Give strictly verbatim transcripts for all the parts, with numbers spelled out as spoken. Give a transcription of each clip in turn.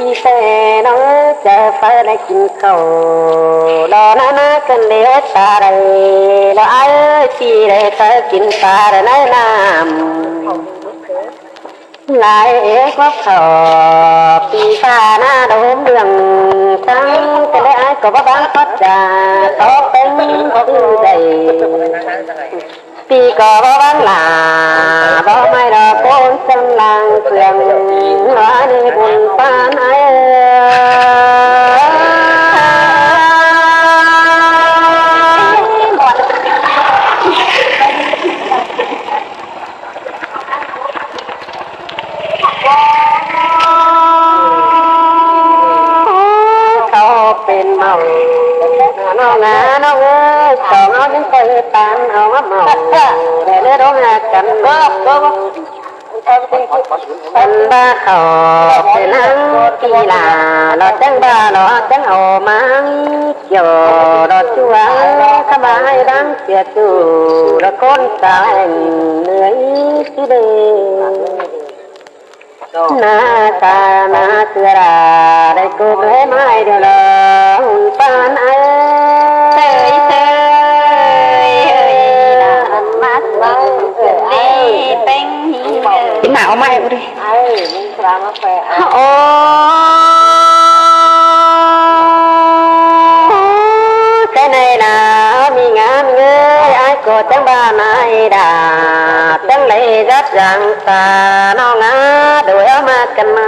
Pi ꞌsớ ꞌnọng ꞌchớ phaư đảy kin khảu, lo ꞌna ꞌna căn đé ók ta đảy, lo ai ơi, pi đảy phaư kin ta đảy ꞌnái ꞌnặm. Lai é khóp khảu, pi pha ꞌna đốm đường, săng căn đé ai ꞌcọ báu báng khót cha, tó ꞌpéng ók ư đảy. Pi ꞌcọ báu báng lả, báu ꞌmí đỏ ꞌcốn săng lăng phượng, ꞌlá ꞌnị bun ꞌpan ai ơi. Khảu pên mau, ꞌnọng ꞌnọng ơi, song au ꞌnhắng ꞌcoi ꞌtan au ꞌmá mau, đảy ꞌlứa đón ha căn. Căn ꞌva khảu pên ꞌnăng pi lả, lo chắng ꞌva lo chắng au ꞌmá kiẻo, lo ꞌchua khắm ꞌva ai báng sia ꞌchu, lo ꞌcốn ta ꞌhẹn ꞌnưới ꞌchí đê. ꞌNa sa ꞌna ꞌsứa đa, đảy ꞌcọ báu ꞌmí điêu lo, ꞌhún ꞌpan ai ơi. Kin ꞌnạ au ꞌmá ꞌhụ đi. Ơ, cái này là mi ngán ꞌngới, ai ꞌcọ chắng ꞌva ꞌnái đa, chắng đảy dắt dáng ta ꞌnọng ꞌnạ, đuổi au ꞌmá căn ꞌmá.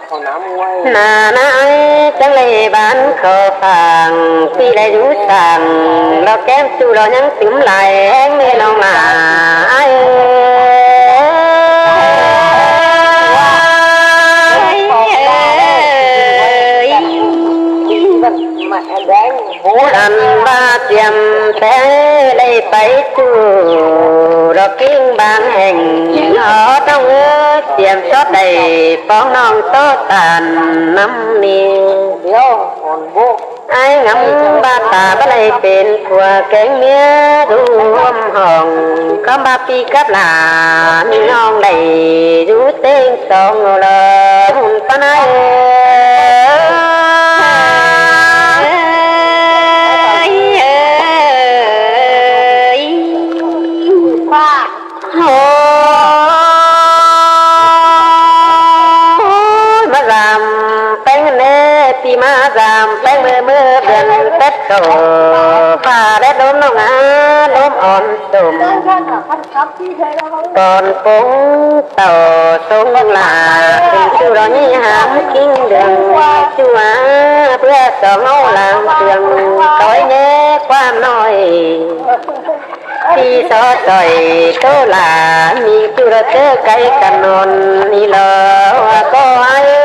ꞌNa ꞌnái chắng đảy bán khảu phang, pi đảy dú săng, lo kém ꞌchu lo ꞌnhắng tứm lai ꞌhéng ꞌnị ꞌnọng ꞌnạ. Ai ơi. Ăn ꞌva tiêm té đảy pay ꞌchu, lo kin bang heng, ók ꞌnọng ơi, tiêm sót đảy pong ꞌnọng tó ꞌtan ꞌnặm ꞌnị. Ai ngắm ꞌva ta báu đảy pên phua kéng ꞌmía dú ꞌhuôm hỏng, khắm ꞌva pi cắp lả ꞌnị ꞌnọng đảy dú ꞌtếng song lo, ꞌhún ꞌpan ai ơi. Ôi, ꞌmá dam ꞌpéng ꞌnê, pi ꞌmá dam ꞌpéng ꞌmưa ꞌmưa, đươn tết khảu, pha đét đốm ꞌnọng ꞌnạ, đốm ón tôm. Còn pông tàu sông lạ, tình ꞌchu lo ꞌnhí hám kin đường, ꞌchu á, bưa song au lăng sương, cói ꞌnhé ꞌquám ꞌnọi. Pi so soi ꞌtố lả, ꞌmí ꞌchu lo ꞌtớ cay căn ón ꞌnị lo, ꞌcọ ai ơi.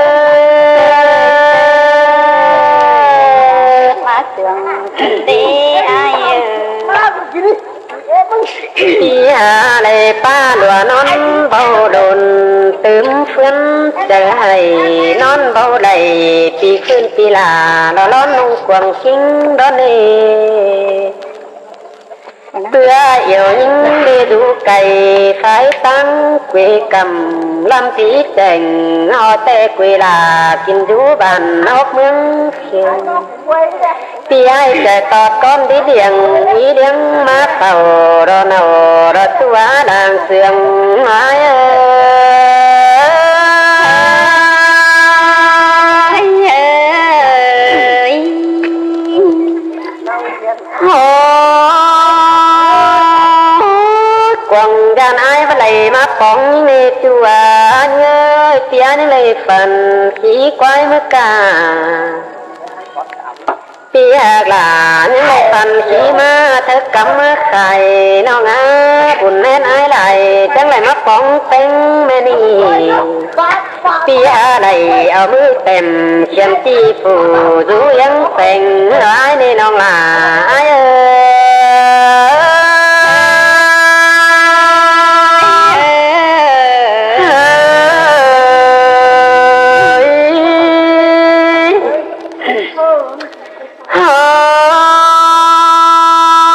ꞌMá sương đi ai ơi. Pi hả đảy ꞌpá lua ꞌnón báu đôn, tứm ꞌphướn chaư hảy ꞌnón báu đảy, pi khưn pi lả lo ꞌnón ꞌnung cuông kin đón ê. Bưa iêu ꞌnhính đi dú cay, phái ꞌtáng quê căm lăm pí chẻng, ꞌhọt té quê lả kin dú bản ốc ꞌmướng khiêng. Pi ai chảy tót ꞌcón đi điêng, đi điêng ꞌmá tàu, ꞌro nâu ꞌro ꞌchu á đang sương ai ơi. Ôi, cuông dan ai ꞌva đảy ꞌmá póng ꞌnê ꞌchu á ꞌnhới, ꞌpi ꞌnhới đảy phăn khí quái ꞌmứ ca. Pi hák lả ꞌnhới đảy phăn khí ꞌmá thớc cắm ꞌmá khai ꞌnọng ꞌnạ, bun ꞌmen ai lai chắng đảy ꞌmá póng ꞌtếng ꞌmen ꞌnị. Pi hả đảy au ꞌmứ tẻm khiêm ꞌchí phủ dú yắng pheng ai ꞌnị ꞌnọng lả ai ơi.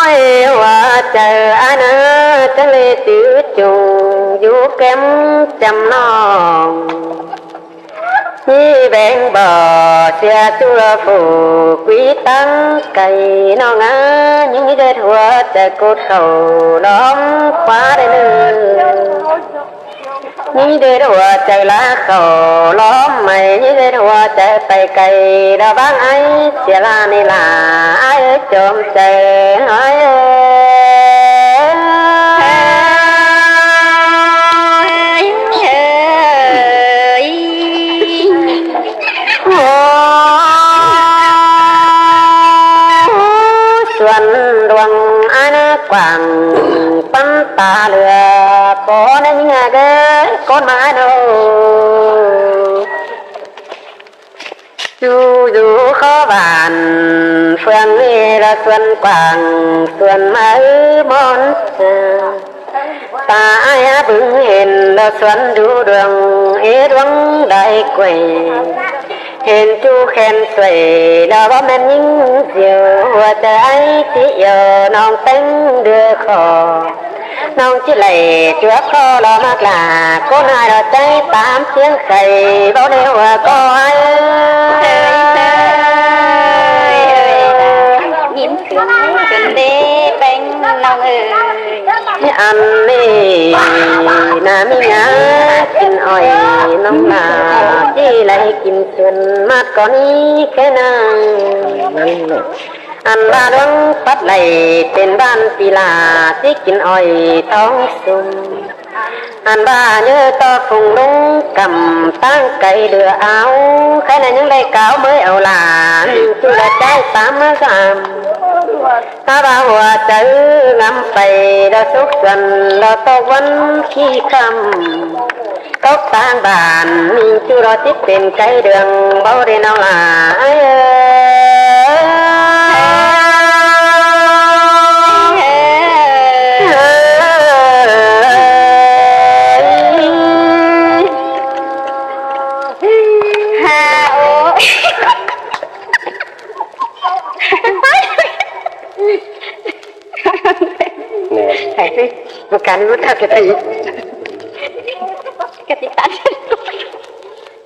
Ôi, ꞌva chaư ꞌnớ chắng lê tứ chung dú ꞌkém chăm ꞌnọng. ꞌNhí béng bò sia ꞌchu phủ quí ꞌtáng cay ꞌnọng a, ꞌnhí đet hua chaư cốt khảu lóm khóa đảy ꞌnư. ꞌNhí đet hua chaư lá khảu lóm mảy, ꞌnhí đet hua chaư pay cay đa ꞌváng ải sia ꞌla ꞌnị lả ải ơi chom chaư ꞌnọi ơi. Ôi, ôi, ôi. Ôi, suôn luông ải ꞌnớ quảng ꞌpắn ta lưa, ꞌcọ ꞌnị ꞌnhá ꞌgới ꞌcốn ꞌmá ꞌnớ. ꞌChu dú khó bản phường ꞌnị ꞌla suôn quảng suôn ꞌmá ư ꞌmón. Ta ải á bứng hên ꞌla suôn đu đường ế đuống đai quầy. Hên ꞌchu khen xuôi ꞌla báu ꞌmen ꞌnhính diêu, hua chaư ải ꞌchí iêu ꞌnọng ꞌtếng đưa khỏ. ꞌNọng ꞌchí đảy chuốp khó ꞌla ꞌmặc lả, ꞌcốn ải ꞌla ꞌchái tám ꞌsiếng khay báu đảy hua ꞌcọ ải. ꞌNhính sương sương đé ꞌpéng ꞌnọng ơi. ꞌNhí ăn ꞌnị ꞌna ꞌmí ꞌnhá kin ỏi ꞌnọng ꞌna ꞌchí đảy kin suôn ꞌmát ꞌcọ ꞌnị ké ꞌna. Ăn ꞌva ꞌluống pắt đảy pên ꞌván pi lả ꞌchí kin ỏi ꞌtóng sum. Ăn ꞌva ꞌnhớ ꞌto phung ꞌlung căm ꞌtáng cay đưa au, khay ꞌnị ꞌnhắng đảy cáo ꞌmới au lả, ꞌmí ꞌchu ꞌla ꞌchái tám ꞌmá sam. Ta ꞌva hua chaư ngắm pay ꞌla súc xuân ꞌla ꞌtộc ꞌvắn ꞌkhí khăm. Cốc ꞌtáng bản ꞌmí ꞌchu ꞌla tít pên cay đường báu đảy ꞌnọng lả ải ơi. Ha ô. Nè. Thầy chứ, một cái nó thật cái thầy. Cái gì tắt.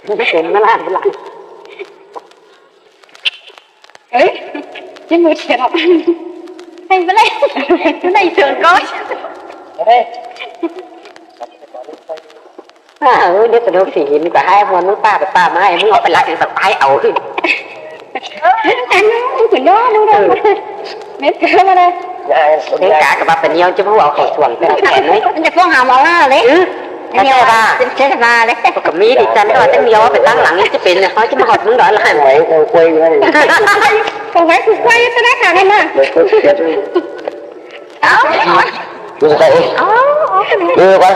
Nó kén nó làm, nó làm. Ê, chứ một cái nó. Thầy bữa nay, bữa nay thường có. Ở đây. เออ เดี๋ยวจะโดนผีหินกว่าให้มวลมึงป้าไปป้ามาให้มึงเอาไปรักกันแบบตายเอาขึ้น เออ เห็นกันเนาะ มึงขึ้นเนาะ มึงเนาะ เม็ดเกลือมาเลย เห็นกากับว่าเป็นเยี่ยวจะพูดเอาเขาส่วงเป็นแขนเลย มันจะฟ้องหาหมอว่าเลย เออ ไม่ใช่ว่า เป็นเทศบาลเลย ก็มีดิฉันก็ว่าจะมีเอาไปตั้งหลังนี่จะเป็นเนี่ยเขาจะมาหอดมึงดอยละหัน ไหวกูกล้วยอยู่นั่น ของไว้กูกล้วยจะได้ค่ะนั่นน่ะ เดี๋ยวกูเสียดู เอ้า รู้สึกไง อ๋อ อ๋อ เป็นไง รู้ปะ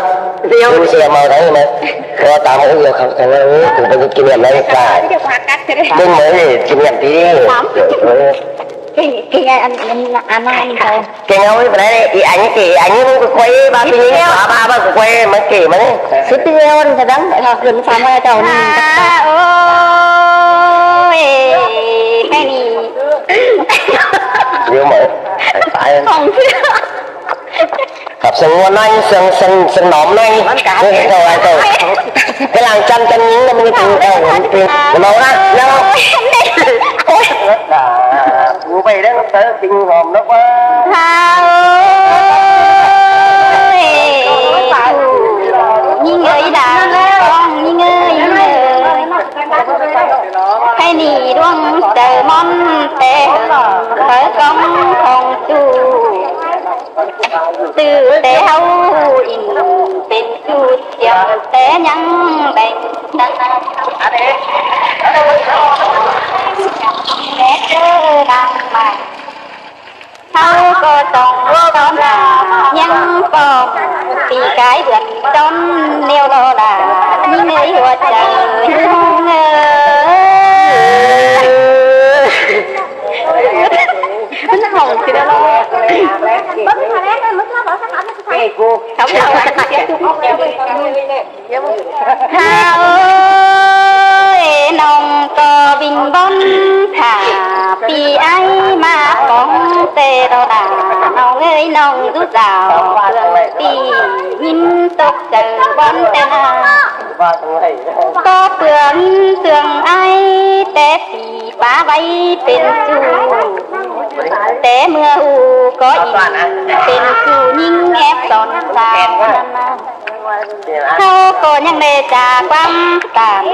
เดี๋ยว รู้เสียเมาได้ไหม เพราะว่าตามเขาเดียวครับ แต่ว่า เออ ผมเป็นกินแบบนั้นดีกว่า เดี๋ยวพากัดกันเลย เรื่องเหมือนนี่กินแบบนี้ ถาม เออ เก่ง เก่งไง อัน อัน อันนั้นเขา เก่งเอาไม่เป็นไร อีอันนี้เก่ง อันนี้มันก็ควยบ้าปีนี้ บ้า บ้า บ้า ก็ควย มันเก่งมัน สิบปีแล้วมันจะดัง ถ้าขึ้นสามร้อยเจ้านี่ อ่า โอ้ย แค่นี้ เดี๋ยวเหมือน ของเพื่อน ครับ สงวนหน่อย สง- สง- สนอมหน่อย มันกัด เออ เจ้า เจ้า ไปล้างจานกันนี้ มันเป็น เจ้า มันเป็น เมาละ เมา โอ๊ย กูไปเรื่องเต๋อปิงหอมนกว่า เฮาเอ้ย ยิ่งเอ้ย ด่า ยิ่งเอ้ย ยิ่งเอ้ย ให้หนีดวงใจมอนแต่ เปิดกล้องของจู ตื่นแต่เฮาอินเป็นจูเสียงแต่ยังแบ่งดังแม่เจอนางใหม่ เขาก็ต้องต้อนหายังป้องปีกายเดือนจนเนียวรอดานี่เลยหัวใจเงย มันหอมสินะ เฮ้ย กู เขาเอาไว้เสียทุกข์ เฮาเอ้ย น้องก็บิ่งบน ถ้าปีไอ้มาของเตโรดา น้องเอ้ย น้องดูสาวเพื่อนปี ꞌnhính tốc chaư bón ꞌtẹ ꞌna. ꞌCọ ꞌpưa ꞌnhính ꞌsướng ai té ꞌpi pá ꞌvạy pên ꞌchu. Té ꞌmưa ꞌhụ ꞌcọ ꞌnhính pên ꞌchu ꞌnhính ép son sao ꞌnặn ꞌna. ꞌHáu ꞌcọ ꞌnhắng đảy chả ꞌquám cản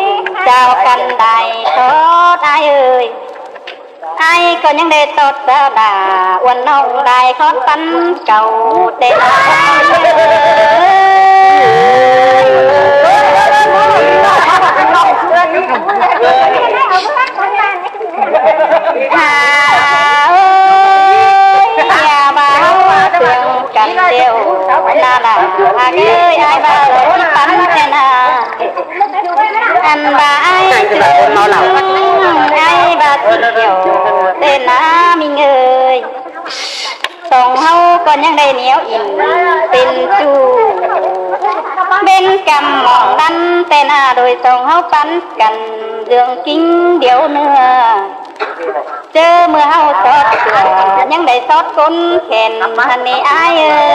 chao căn đai khót ai ơi. Ai ꞌcọ ꞌnhắng đảy tót ꞌsa đa uôn ꞌnọng đai khót pắn cau ꞌtẹ ꞌna. Hà ơi, ꞌya ꞌva ꞌhụ ꞌsướng căn điêu ꞌna lả, hà ơi, ai ꞌva ꞌsướng căn ꞌtẹ ꞌna. Ăn ꞌva ai ꞌsướng, ai ꞌva ꞌsướng điêu ꞌtẹ ꞌna ꞌmính ơi. Song ꞌháu ꞌcọ ꞌnhắng đảy ꞌnéo ꞌnhính pên ꞌchu. Pên căm mỏng đắn ꞌtẹ ꞌna đôi song ꞌháu pắn căn dươn ꞌkính điêu ꞌnưa. ꞌChớ ꞌmưa ꞌháu sót ꞌchưa, ꞌnhắng đảy sót ꞌcốn khen hăn ꞌnị ai ơi.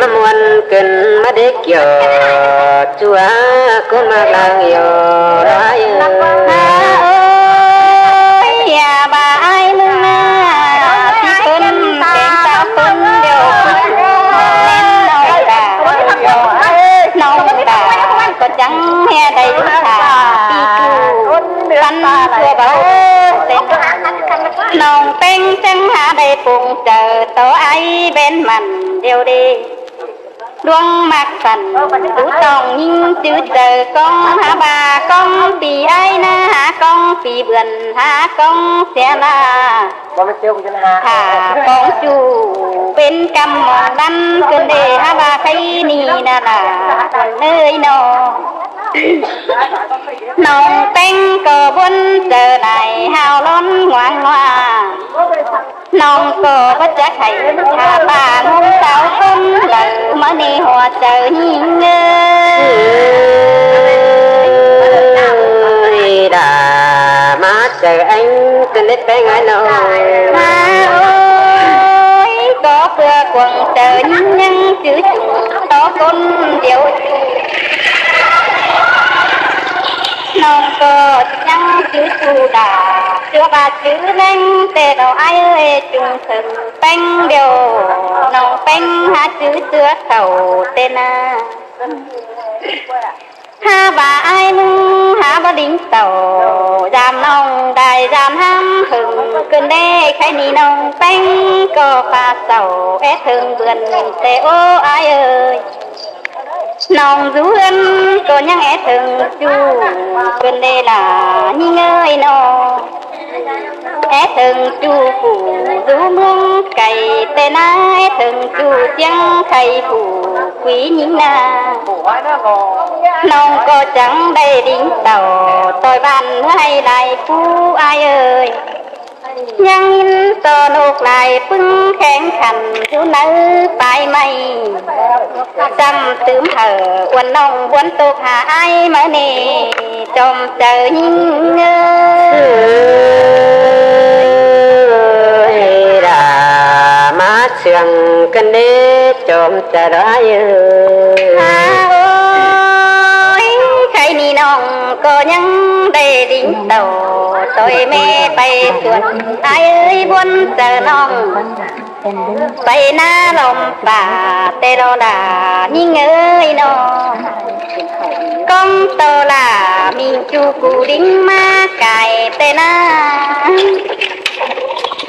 ꞌMá ꞌmuôn ꞌcứn ꞌmá đé kiẻo, ꞌchua ꞌcốn ꞌmá lăng yo ai ơi. Hà ơi, ꞌya ꞌva ai ꞌmưng ꞌna, ꞌchí ꞌcứn kéng ta ꞌcốn điêu, ꞌmen ꞌnọng đa, ꞌnọng đa ꞌcọ chắng ꞌhê đảy thả ꞌpi ꞌchu. Pắn ꞌchua báu ꞌtẹ ꞌna. ꞌNọng ꞌpéng chắng hả đảy pông chaư ꞌto ai ꞌvén mẳn điêu đê. ꞌLuống ꞌmặc săn dú tong ꞌnhính chứ chaư ꞌcóng hả ꞌva ꞌcóng ꞌpi ai ꞌna hả ꞌcóng ꞌpi bươn hả ꞌcóng sia ꞌna. Thả ꞌcóng ꞌchu pên căm mỏng đắn ꞌcứn đê hả ꞌva khay ꞌnị ꞌna lả ơi ꞌnọng. ꞌNọng ꞌpéng ꞌcọ ꞌbuôn chaư lai hao lón ngoang ngoa. ꞌNọng ꞌcọ báu chắc hảy thả ꞌva ꞌnọng sao ꞌcốn đaư ꞌmá ꞌnị hua chaư ꞌnhính ơi. Đa ꞌmá chaư ꞌéng ꞌcứn đét ꞌpéng ai ꞌnọng. Hà ơi, ꞌcọ ꞌpưa cuông chaư ꞌnhính ꞌnhắng chứ ꞌchu tó ꞌcốn điêu. ꞌNọng ꞌcọ ꞌnhắng chứ ꞌchu đa, ꞌchưa ꞌva chứ ꞌnhắng ꞌtẹ ꞌno ai ơi, chung sưng ꞌpéng điêu, ꞌnọng ꞌpéng hả chứ ꞌchưa khảu ꞌtẹ ꞌna. Hả ꞌva ai ꞌmưng hả ꞌva đin tảu, dam ꞌnọng đai dam ꞌhăm hưng ꞌcứn đê khay ꞌnị ꞌnọng ꞌpéng ꞌcọ pha sảu é thưng bươn ꞌtẹ ố ai ơi. ꞌNọng dú ꞌhướn ꞌcọ ꞌnhắng é thưng ꞌchu ꞌcứn đê lả ꞌnhính ơi ꞌno. É thưng ꞌchu phủ dú ꞌmướng cay ꞌtẹ ꞌna, é thưng ꞌchu ꞌchiếng khay phủ quí ꞌnhính ꞌna. ꞌNọng ꞌcọ chắng đảy đin tảu ꞌtoi ꞌván ꞌmứa hay lai phú ai ơi. ꞌNhắng ꞌnhính ꞌto ꞌnộc lai ꞌpứng khéng khăn dú ꞌnáư pái ꞌmạy. Chăm tứm hảư uôn ꞌnọng ꞌbuôn tốc hả ai ꞌmá ꞌnị chom chaư ꞌnhính ơi. Đa ꞌmá sương ꞌcứn đế chom chaư ꞌló ai ơi. Hà ơi, khay ꞌnị ꞌnọng ꞌcọ ꞌnhắng đảy đin tảu ꞌtoi ꞌme pay suôn ai ơi, ꞌbuôn chaư ꞌnọng pay ꞌná lom pả ꞌtẹ ꞌlo đa ꞌnhính ơi ꞌno. ꞌCóng tô lả ꞌmí ꞌchu cu đin ꞌmá cai ꞌtẹ ꞌna.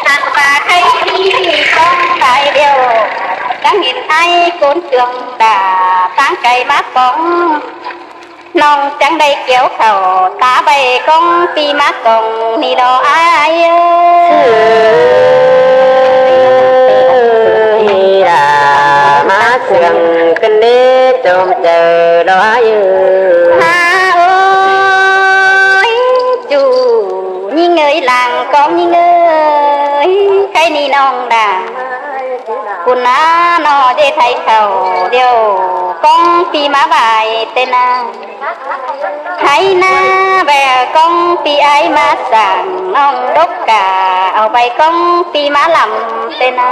Ăn pả khay ꞌcóng lai điêu, chắng hên ai ꞌcốn ꞌchương đa ꞌtáng cai ꞌmá póng. ꞌNọng chắng đảy kiẻo khảu tá ꞌvạy ꞌcóng ꞌpi ꞌmá cong ꞌnị ꞌlo ai ơi. Đa ꞌmá sương ꞌcứn đế chom chaư ꞌló ai ơi. Hà ơi, ꞌchu ꞌnhính ơi, lăng cong ꞌnhính ơi, khay ꞌnị ꞌnọng đa cun ꞌná ꞌnọ ꞌdệt hảư khảu điêu ꞌcóng ꞌpi ꞌmá ꞌvạy ꞌtẹ ꞌna. Hảư ꞌná ꞌvạy ꞌcóng ꞌpi ái ꞌmá sảng ꞌnọng đốc cả, au ꞌvạy ꞌcóng ꞌpi ꞌmá lăm ꞌtẹ ꞌna.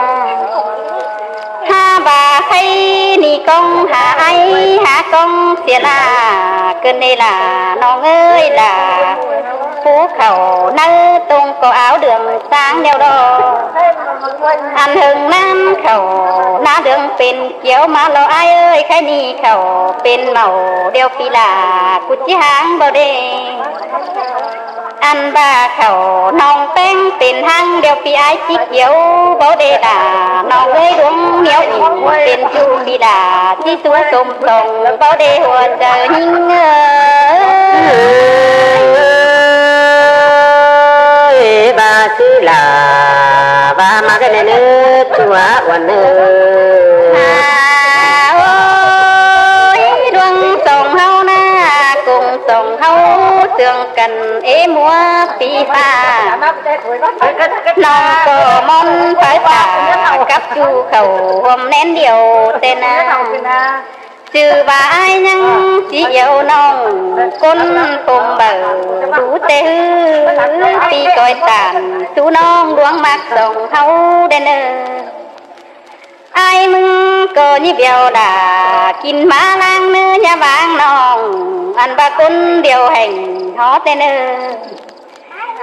Hák ꞌva khay ꞌnị ꞌcóng hả ái, hả ꞌcóng sia ꞌna, ꞌcứn ꞌnị lả ꞌnọng ơi lả. Phú khảu ꞌnáư tông ꞌcọ áo đường sáng đeo đo. Ăn hưng ꞌnán khảu ꞌná đường pên kiếu ꞌmá lo ái ơi, khay ꞌnị khảu pên mảu điêu ꞌpi lả, ꞌcú ꞌchí háng báu đê. Ăn ꞌva khảu ꞌnọng ꞌpéng pên háng điêu ꞌpi ái ꞌchí kiếu báu đê lả, ꞌnọng ơi đuống nhiêu ꞌnị pên ꞌchu ꞌpi lả, ꞌchí sú sôm sông báu đê hua chaư ꞌnhính ơi. Ơi, ꞌva ꞌchư lả, ꞌva ꞌmá ꞌcọ ꞌnị ꞌnớ, ꞌchu uôn ơi. À, ôi, đuống sông ꞌháu ꞌná, cùng sông ꞌháu sương căn ế múa ꞌpi ꞌpá. ꞌNọng ꞌcọ ꞌmón phái tả cắp ꞌchu khảu ꞌhuôm ꞌnén điêu ꞌtẹ ꞌna. ꞌChư ꞌva ái ꞌnhắng ꞌchí iêu ꞌnọng ꞌcốn phôm báu đu ꞌtẹ ꞌhứ, ꞌpi ꞌcoi tản sú ꞌnọng đuống ꞌmặc sông ꞌháu đen ơ. Ái ꞌmứng ꞌcọ ꞌnhí bẻo đả kin ꞌmá ꞌláng ꞌnớ ꞌnhá ꞌváng ꞌnọng, ăn ꞌva ꞌcốn điêu hẻng hót đen ơ.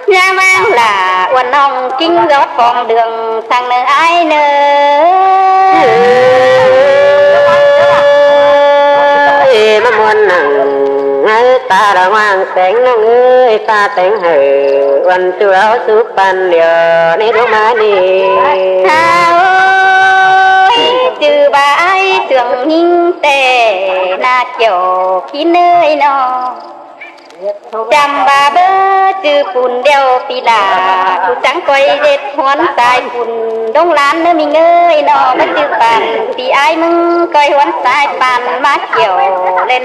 ꞌNhá ꞌváng lả uôn ꞌnọng ꞌkính gió phóng đường sang ꞌnớ ái ꞌnớ. Ơi, ꞌmá ꞌmuôn nẳng ái ta đa ꞌváng téng ꞌnọng ơi, ta téng hảư uôn ꞌchu áo sú păn điêu ꞌnị đuống ꞌmá ꞌnị. Hả ơi, ꞌchư ꞌva ái sương ꞌnhính ꞌtẹ ꞌna kiẻo kin ơi ꞌnọ. Chăm ꞌva báu ꞌchư pun điêu ꞌpi lả, ꞌchu chắng ꞌcoi ꞌdệt huốn sai pun đống lan ꞌnớ ꞌmí ơi ꞌnọ, báu ꞌchư păn ꞌpi ái ꞌmứng ꞌcoi huốn sai păn ꞌmá kiẻo ꞌlẹo ꞌnớ.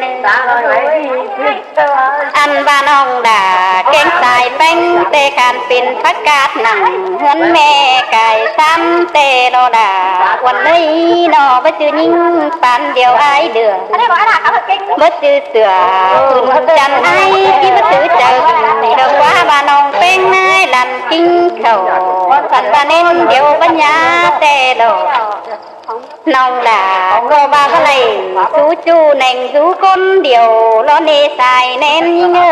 Ăn ꞌva ꞌnọng đả kéng sai ꞌpéng ꞌtẹ khăn pên phác cát nẳng huốn ꞌme cai săn ꞌtẹ lo đả uôn ơi ꞌnọ, báu ꞌchư ꞌnhính păn điêu ái đưa. Báu ꞌchư sửa ứn chăn ái, ꞌchí báu ꞌchư chaư. Đa ꞌquá ꞌva ꞌnọng ꞌpéng ꞌnái lăn ꞌkính khảu, ăn ꞌva ꞌnến điêu bá nhá ꞌtẹ lo. ꞌNọng lả ꞌcọ ꞌva ꞌcọ đảy sú ꞌchu nẻng sú ꞌcốn điêu lo ꞌnị sai ꞌnến ꞌnhính ơi.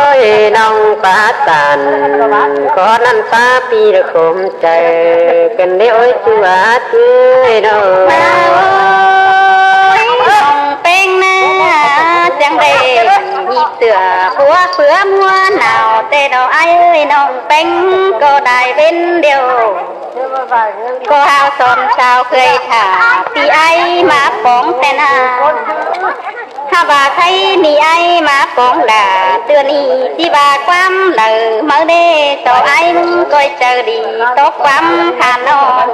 Ơi, ꞌnọng pá tản ꞌcọ ꞌnặn pá ꞌpi đa khôm chaư căn đé ôi ꞌchu át ơi ꞌnọng. Ôi, ꞌnọng ꞌpéng ꞌná chắng đảy ꞌnị sửa phúa phứa ꞌmúa nảo ꞌtẹ lo ái ơi, ꞌnọng ꞌpéng ꞌcọ đảy bến điêu. ꞌCọ hao son sao khơi thả ꞌpi ái ꞌmá póng ꞌtẹ ꞌna. Hả ꞌva khay ꞌnị ái ꞌmá póng đả ꞌtưa ꞌnị ꞌchí ꞌva ꞌquám đaư máư đé, ꞌto ái ꞌmứng ꞌcoi chaư đi ꞌto ꞌquám khả ꞌnọng.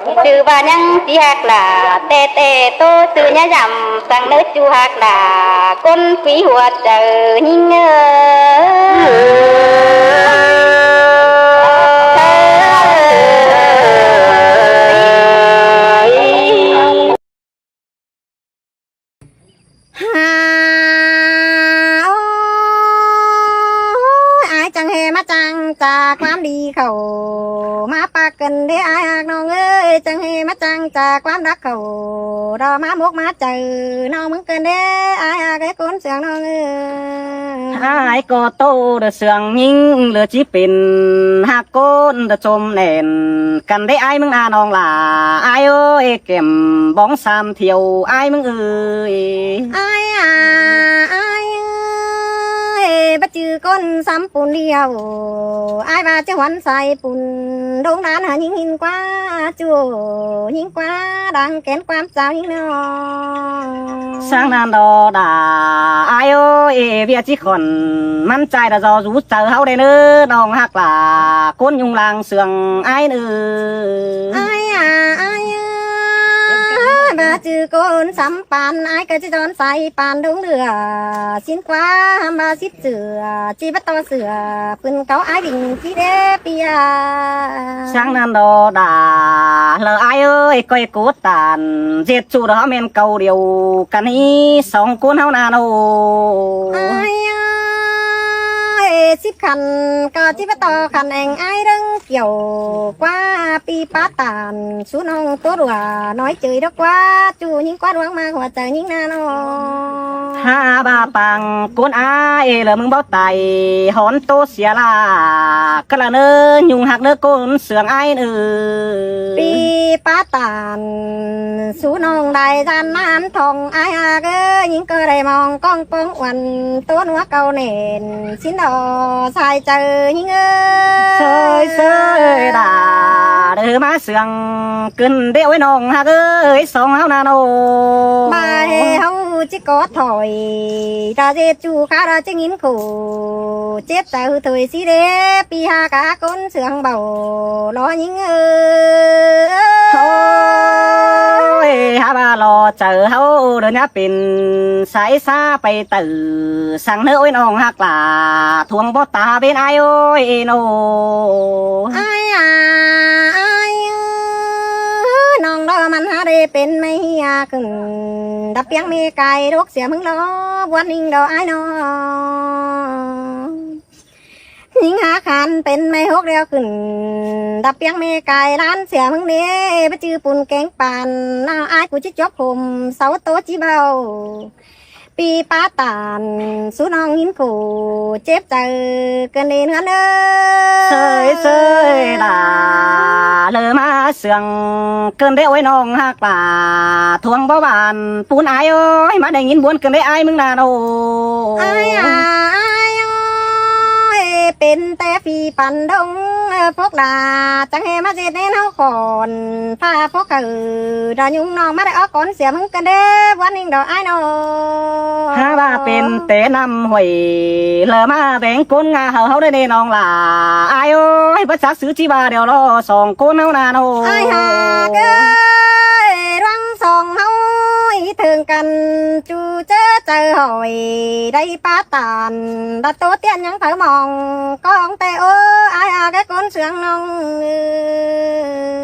ꞌChư ꞌva ꞌnhắng ꞌchí ꞌhặc lả ꞌtẹ ꞌtẹ ꞌtố ꞌchư ꞌnhá dăm, săng ꞌnớ ꞌchu ꞌhặc lả ꞌcốn quí hua chaư ꞌnhính ơi. Hả ơi, ái chắng ꞌhế ꞌmá chắng chả ꞌquám đi khảu, ꞌmá pák căn đé ái ꞌhặc ꞌnọng ơi, chắng ꞌhế ꞌmá chắng chả ꞌquám đắc khảu, đo ꞌmá mốc ꞌmá chaư ꞌnọng ꞌmứng căn đé ái ꞌhặc ꞌcốn sương ꞌnọng ơi. Ái ꞌcọ ꞌtố đa sương ꞌnhính ꞌlứa ꞌchí pên ꞌhặc ꞌcốn đa chôm nẻn căn đé ái ꞌmứng a ꞌnọng lả. Ái ơi, kẻm bóng sam thiêu ái ꞌmứng ơi. Ái à, ái ơi, báu ꞌchư ꞌcốn sắm pun điêu, ái ꞌva ꞌchư huốn sai pun đống đán hả ꞌnhính ꞌnhính ꞌquá ꞌchu, ꞌnhính ꞌquá đang kén ꞌquám chao ꞌnhính ꞌnọ. Sáng ꞌnặn đo đả ái ơi, ꞌviạk ꞌchí khỏn ꞌmắn ꞌchái đa do dú chaư ꞌháu đé ꞌnớ, ꞌnọng ꞌhặc lả ꞌcốn nhung lang sương ái ꞌnớ. Ái à, ái ơi, ꞌChư ꞌcốn sắm pán ải ꞌcọ ꞌchí dón sai pán đông lửa. ꞌSịn ꞌquá ꞌhăm ꞌva síp sửa, ꞌchí bắt to sửa, pưn cáu ải đinh ꞌchí đé ꞌpi a. Sáng ꞌnặn đó đa, lỏ ải ơi, ꞌcoi cốt tản, ꞌdệt ꞌchu đó ꞌmen cáu điêu căn ꞌnị song ꞌcốn ꞌháu ꞌna nô. Ải ơi, síp khăn ꞌcọ ꞌchí bắt to khăn eng ải ꞌlớng kiẻo ꞌquá ꞌpi pá tản, sú ꞌnọng ꞌtố đua nói chơi đó ꞌquá, ꞌchu ꞌnhính ꞌquá đuống ꞌmá hua chaư ꞌnhính ꞌna nô. Hák ꞌva pang ꞌcốn ải ꞌlới ꞌmứng báu tai, hón ꞌtố sia ꞌlạ, cá ꞌla ꞌnớ nhung ꞌhặc ꞌnớ ꞌcốn sương ải ꞌnớ. ꞌPi pá tản, sú ꞌnọng đảy ꞌdan ꞌnán thong ải ꞌhặc ꞌcọ, ꞌnhính ꞌcọ đảy mong ꞌcóng póng uôn ꞌtố ꞌnua cáu nên, ꞌsịn đó sai chaư ꞌnhính ơi. ꞌSới ꞌsới đa, đảy ꞌmá sương ꞌcứn đé ꞌôi ꞌnọng ꞌhặc ꞌới, song ꞌháu ꞌna nô. ꞌVa ꞌháu ꞌchí có thỏi, ta ꞌdệt ꞌchu khá đó ꞌchí ꞌnghín khổ, chếp chaư thôi ꞌsứ đé, ꞌpi ꞌhặc ꞌcốn sương báu lo ꞌnhính ơi. Ôi, hák ꞌva lo chaư ꞌháu đa ꞌnhá pên sai ꞌsá pay tảu, săng ꞌnớ ꞌôi ꞌnọng ꞌhặc ꞌlạ, thuông báu ta ꞌvến ải ơi nô. Ải a, ải ơi, ꞌnọng đó ꞌmắn hák đảy pên ꞌmạy ꞌhia khửn, đắp ꞌpiếng ꞌmé cai đốc sia ꞌmứng lo, ꞌbuôn ꞌnhính đó ải nô. ꞌNhính hák hẳn pên ꞌmạy hốc điêu khửn, đắp ꞌpiếng ꞌmé cai ꞌlán sia ꞌmứng đé, báu ꞌchư pun kéng păn, ꞌnáo ải ꞌcọ ꞌchí chốp khôm, sáu ꞌtố ꞌchí báu. ꞌPi pá tản, sú ꞌnọng ꞌnghín khổ, chếp chaư ꞌcứn đé ꞌnhớn ơi. ꞌSới ꞌsới đa, lỏ ꞌmá sương ꞌcứn đé ꞌôi ꞌnọng ꞌhặc ꞌlạ, thuông báu bản pun ải ơi, ꞌmá đảy ꞌnghín ꞌbuôn ꞌcứn đé ải ꞌmứng ꞌna nô. Ải a, ải ơi, pên té phi păn đông, phốc đa, chắng ꞌhế ꞌmá ꞌdệt ꞌnén ꞌháu khỏn, pha phốc khảu, đó nhung ꞌnọng ꞌmá đảy ók cón sia ꞌmứng ꞌcứn đé, ꞌbuôn ꞌnhính đó ải nô. Hák ꞌva pên té ꞌnặm huổi, lỏ ꞌmá béng ꞌcốn ꞌnga hảư ꞌháu đảy ꞌnê ꞌnọng ꞌlạ. Ải ơi, báu chắc ꞌsứ ꞌchí ꞌva điêu lo song ꞌcốn ꞌháu ꞌna nô. Ải ꞌhặc ꞌới, ꞌluống song ꞌháu ꞌnị ꞌtếng căn, ꞌchu ꞌchớ chaư hỏi, đảy pá tản, đa ꞌtố tiên ꞌnhắng pháư mong, ꞌcóng té ơ, ải ꞌhặc ꞌcốn sương ꞌnọng.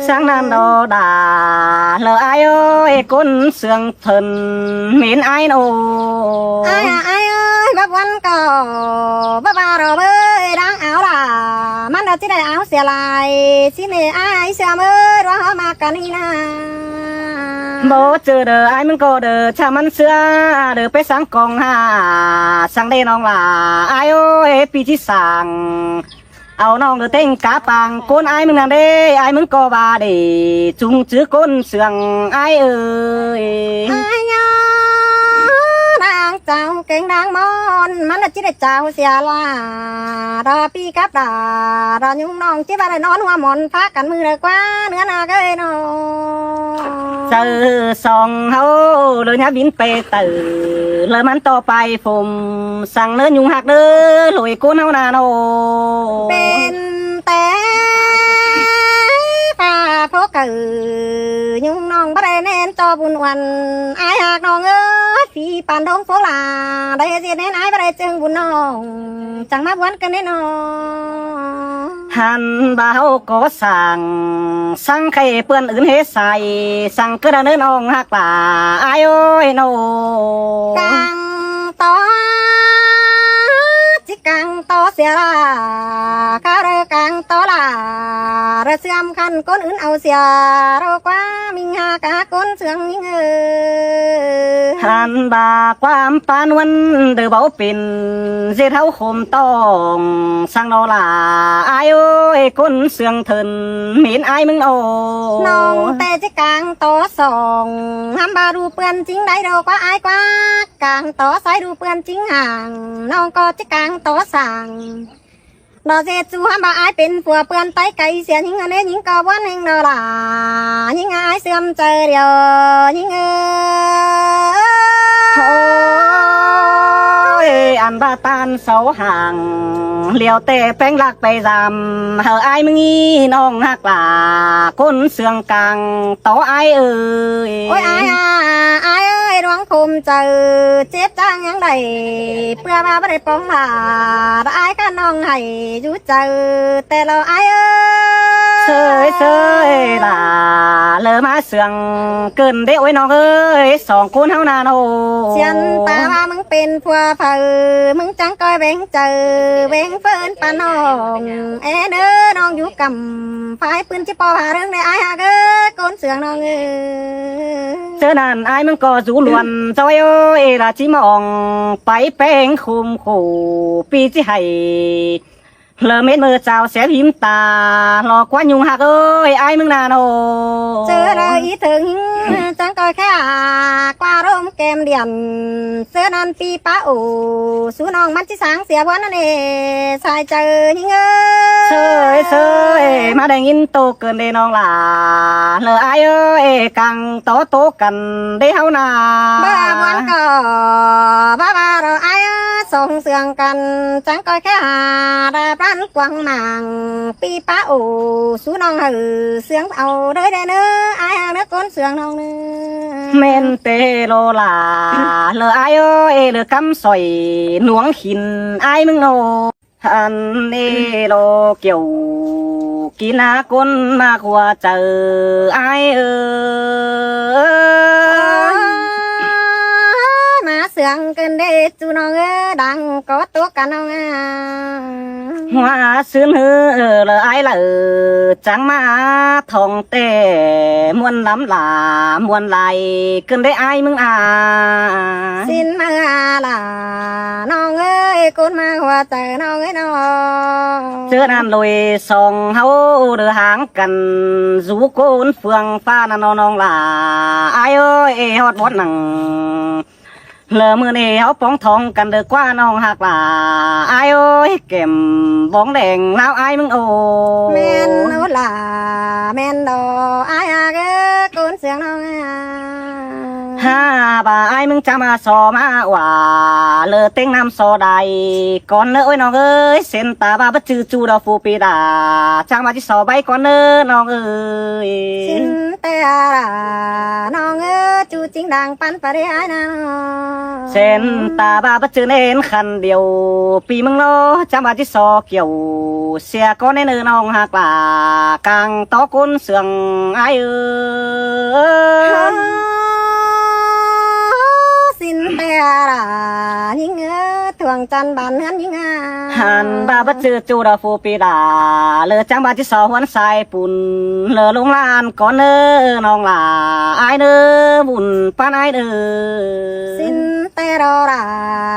Sáng ꞌnặn đó đa, lỏ ải ơi, ꞌcốn sương thân mến ải nô. Ải a, ải ơi, báu ꞌbuôn ꞌcọ, báu ꞌva ꞌlọ bới, đang áo đa, ꞌmắn đó ꞌchí đảy áo sia lai, ꞌsịn ꞌnê ải sia ꞌmới, ꞌluống ꞌháu ꞌmá căn ꞌnị ꞌna. Báu ꞌchư đaư ải ꞌmứng ꞌcọ đaư, ꞌchạ ꞌmắn sia, đaư pé sáng cong ha, săng đé ꞌnọng ꞌlạ, ải ơi, ꞌpi ꞌchí săng. Au ꞌnọng đaư ꞌtếng cá pang ꞌcốn ải ꞌmứng ꞌnặn đé, ải ꞌmứng ꞌcọ ꞌva đảy, chung chứ ꞌcốn sương ải ơi. Ải ꞌnhá, đang chảu kéng đang ꞌmón, ꞌmắn ꞌnạ ꞌchí đảy chảu sia ꞌlạ. Đó ꞌpi cắp đa, đó nhung ꞌnọng ꞌchí ꞌva đảy ꞌnón hua món phák căn ꞌmự đaư ꞌquá, ꞌnứa ꞌna ꞌcới nô. Chaư song ꞌháu, lỏ ꞌnhá bín pay tảu, lỏ ꞌmắn ꞌto pay phôm, săng ꞌnớ nhung ꞌhặc ꞌnớ, ꞌlới ꞌcốn ꞌháu ꞌna nô. Pên té pha phốc khảu, nhung ꞌnọng báu đảy ꞌnén ꞌto bun uôn, ải ꞌhặc ꞌnọng ới, phi păn đông phốc ꞌlạ, đảy ꞌdệt ꞌnén ải báu đảy ꞌchương bun ꞌnọng, chắng ꞌmá ꞌbuôn ꞌcứn đé nô. Hăn ꞌva ꞌháu có săng, săng khay ꞌpươn ứn ꞌhế sai, săng ꞌcứ đa ꞌnớ ꞌnọng ꞌhặc ꞌlạ, ải ơi nô. Cang tó, ꞌchí cang tó sia ꞌlạ, cá đaư cang tó ꞌlạ, đaư ꞌsướng khăn ꞌcốn ứn au sia, ꞌlọ ꞌquá ꞌminh ꞌhặc ꞌcốn sương ꞌnhính ơi. Hăn ꞌva ꞌquám pán ꞌhuôn đaư báu pên, ꞌdệt ꞌháu khôm tỏng, săng ꞌnọ ꞌlạ, ải ơi, ꞌcốn sương thân, mến ải ꞌmứng ꞌnọ. ꞌNọng té ꞌchí cang tó song, hăm ꞌva đu ꞌpươn ꞌchính đảy ꞌlọ ꞌquá ải ꞌquá, cang tó sai đu ꞌpươn ꞌchính hang, ꞌnọng ꞌcọ ꞌchí cang tó săng. Đó ꞌdệt ꞌchu hăm ꞌva ải pên phua ꞌpươn ꞌTáy cay sia ꞌnhính ꞌnớ ꞌnhính ꞌcọ ꞌbuôn ꞌnhính ꞌnọ ꞌlạ, ꞌnhính ải ꞌsướng chaư điêu, ꞌnhính ơi. Ăn ꞌva ꞌtan sáu hàng, liêu ꞌtẹ ꞌpéng ꞌlặc pay dăm, hảư ải ꞌmứng ꞌnị ꞌnọng ꞌhặc lả ꞌcốn ꞌsướng cang tó ải ơi. Ôi ải à, ải ơi, ꞌluống khôm chaư, chếp ꞌchang ꞌnhắng đảy, ꞌpưa ꞌva báu đảy póng lả, ải ꞌcọ ꞌnọng hảy dú chaư, ꞌtẹ lo ải ơi. ꞌSới ꞌsới lả, lỏ ꞌmá ꞌsướng ꞌcợn đé ôi ꞌnọng ơi, song ꞌcốn ꞌháu ꞌnặn ꞌnớ. ꞌSướng ta ꞌva ꞌmứng pên ꞌphua phaư, ꞌmứng chắng ꞌcoi ꞌvén chaư, ꞌvén ꞌphớn pá ꞌnọng. Ê ꞌnớ ꞌnọng dú căm, ꞌphái ꞌpưn ꞌchí ꞌpo hả ꞌlớng đé ải ꞌhặc ới, ꞌcốn ꞌsướng ꞌnọng ới. ꞌChớ ꞌnặn ải ꞌmứng ꞌcọ dú ꞌluôn, ꞌchoi ơi, ê lả ꞌchí ꞌmá ong, pay ꞌpéng khôm khổ, ꞌpi ꞌchí hảy. Lỏ mết ꞌmự chao sép hím ta, lo ꞌquá ꞌnhung ꞌhặc ới, ải ꞌmứng ꞌnặn ꞌnớ. ꞌChớ lỏ í thớng, chắng ꞌcoi kha, ꞌquá ꞌlốm kem điện, ꞌchớ ꞌnặn ꞌpi pá ổ, sú ꞌnọng ꞌmắn ꞌchí sáng sia ꞌván ꞌnặn ê, sai chaư ꞌnhính ới. ꞌSới ꞌsới, ꞌmá đảy ꞌnghín tô ꞌcợn đé ꞌnọng lả, lỏ ải ơi, cang tó tô căn đé ꞌháu ꞌnặn. ꞌVa ꞌván ꞌcọ, ꞌva ꞌva lo ải ơi, song ꞌsướng căn, chắng ꞌcoi kha, đa ꞌpắn quăng mảng, ꞌpi pá ổ, sú ꞌnọng hảư ꞌsướng au đới đé ꞌnớ, ải ꞌhặc ꞌnớ ꞌcốn ꞌsướng ꞌnọng ꞌnớ. ꞌMen ꞌtẹ lo lả, lỏ ải ơi, lỏ cắm sỏi, nuống khỉn ải ꞌmứng ꞌnớ. Ăn ê lo kiẻo, kin ꞌná ꞌcốn ꞌmá ꞌhua chaư ải ơi. Ơ, ꞌmá ꞌsướng ꞌcợn đé ꞌchu ꞌnọng ới, đang có tuốc căn ꞌnọng à. ꞌHua ꞌsướng ꞌhứ lỏ ải lỏ chắng ꞌmá thong ꞌtẹ, ꞌmuôn lắm lả ꞌmuôn lai ꞌcợn đé ải ꞌmứng à. ꞌSịn ꞌmá lả ꞌnọng ới, ꞌcốn ꞌmá ꞌhua chaư ꞌnọng ới ꞌnớ. ꞌChớ ꞌnặn ꞌlụi song ꞌháu đảy háng căn, dú ꞌcốn phường ꞌphạ ꞌnặn ꞌnớ ꞌnọng lả, ải ơi, ê ꞌhọt bón nẳng. Lỏ ꞌmự ꞌnị ꞌháu póng thong căn đảy ꞌquá ꞌnọng ꞌhặc lả, ải ơi, kem bóng đeng ꞌláo ải ꞌmứng ꞌnớ. ꞌMen ꞌnớ lả, ꞌmen lo ải ꞌhặc ới, ꞌcốn ꞌsướng ꞌnọng à. Hả ꞌva ải ꞌmứng chắng ꞌmá so ꞌmá ꞌva, lỏ ꞌtếng ꞌnặm so đảy cón ꞌnớ ôi ꞌnọng ới, ꞌsịn ta ꞌva báu ꞌchư ꞌchu đaư phủ ꞌpi đa, chắng ꞌmá ꞌchí so báu cón ꞌnớ ꞌnọng ới. ꞌSịn ꞌtẹ lả ꞌnọng ới, ꞌchu chính đang ꞌpắn pá đé ải ꞌnặn. ꞌSịn ta ꞌva báu ꞌchư ꞌnến khăn điêu, ꞌpi ꞌmứng ꞌnớ chắng ꞌmá ꞌchí so kiẻo, sia cón ꞌnến ꞌnớ ꞌnọng ꞌhặc lả, cang tó ꞌcốn ꞌsướng ải ới. ꞌSịn ꞌtẹ lả ꞌnhính ới, thuông chăn bản ꞌhướn ꞌnhính à. Hẳn ꞌva báu ꞌchư ꞌchu đaư phủ ꞌpi đa, lỏ chắng ꞌmá ꞌchí so ꞌhuốn sai pun, lỏ ꞌluống lan cón ꞌnớ ꞌnọng lả, ải ꞌnớ, bun ꞌpắn ải ꞌnớ. ꞌSịn ꞌtẹ lo lả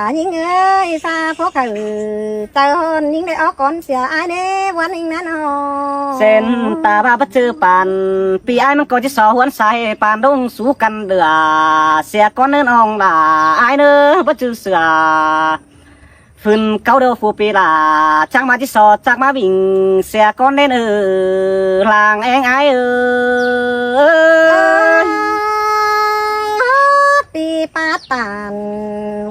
ꞌnhính ới, sa phốc hảư chaư ꞌhọn ꞌnhính đảy ók cón sia ải ꞌnớ, ꞌván ꞌnhính ꞌnặn ꞌnớ. ꞌSịn ta ꞌva báu ꞌchư păn, ꞌpi ải ꞌmứng ꞌcọ ꞌchí so ꞌhuốn sai păn ꞌlống sú căn đưa, sia cón ꞌnớ ꞌnọng lả, ải ꞌnớ, báu ꞌchư sửa. Phưn cáu đaư phủ ꞌpi đa, chắng ꞌmá ꞌchí so, chắng ꞌmá bing, sia cón ꞌnến ới, lăng eng ải ới. ꞌPi pá tản,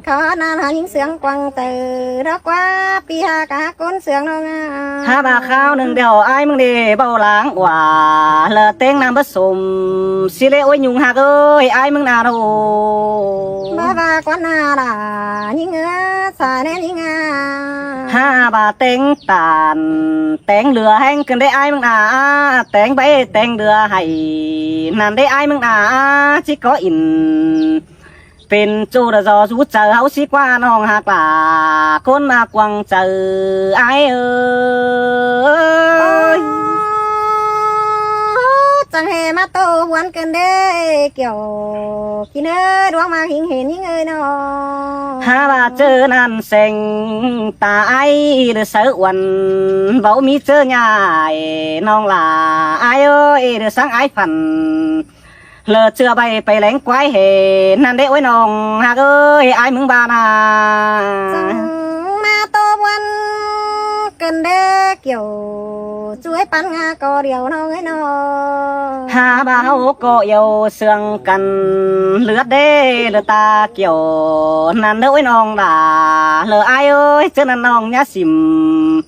khảu ꞌnặn hả ꞌnhính ꞌsướng quăng chaư, ꞌló ꞌquá ꞌpi hả cá ꞌcốn ꞌsướng ꞌnọng à. Hả ꞌva khảu ꞌnưng đeo ải ꞌmứng đé báu lăng ꞌva, lỏ ꞌtếng ꞌnặm báu sôm, ꞌsị ꞌlế ôi ꞌnhung ꞌhặc ới, ải ꞌmứng ꞌnặn ꞌnớ. ꞌVa ꞌva quán ꞌnặn lả ꞌnhính ới, sai ꞌnến ꞌnhính à. Hả ꞌva ꞌtếng tản, ꞌtếng lưa ꞌhéng ꞌcợn đé ải ꞌmứng ꞌnặn, ꞌtếng báu ꞌtếng lưa hảy, ꞌnặn đé ải ꞌmứng ꞌnặn, ꞌchí ꞌcọ ỉn pên ꞌchu đaư do dú chaư ꞌháu ꞌsị ꞌquá ꞌnọng ꞌhặc lả, ꞌcốn ꞌmá quăng chaư ải ới. Chắng ꞌhê ꞌmá tô ꞌhuốn ꞌcợn đé kiẻo, kin ới, ꞌluống ꞌmá ꞌhính hên ꞌnhính ới ꞌnớ. Hả ꞌva ꞌchớ ꞌnặn seng ta ải đảy sáư uôn, báu ꞌmí ꞌchớ ꞌnhại ꞌnọng lả, ải ới, đảy sáng ải phăn. Lỏ ꞌchưa ꞌvạy pay ꞌlẹng quái hên ꞌnặn đé ôi ꞌnọng ꞌhặc ới, ải ꞌmứng ꞌva ꞌnặn. Chắng ꞌmá tô ꞌhuốn ꞌcợn đé kiẻo, ꞌchu ái păn ꞌnga ꞌcọ điêu ꞌnọng ơi ꞌnọ. Hák ꞌva ꞌháu ꞌcọ yau sương căn, ꞌlượt đé ꞌlượt ta kiẻo ꞌnặn ꞌnớ ꞌới ꞌnọng lả. Lỏ ải ơi, ꞌchớ ꞌnặn ꞌnọng ꞌnhá sỉm,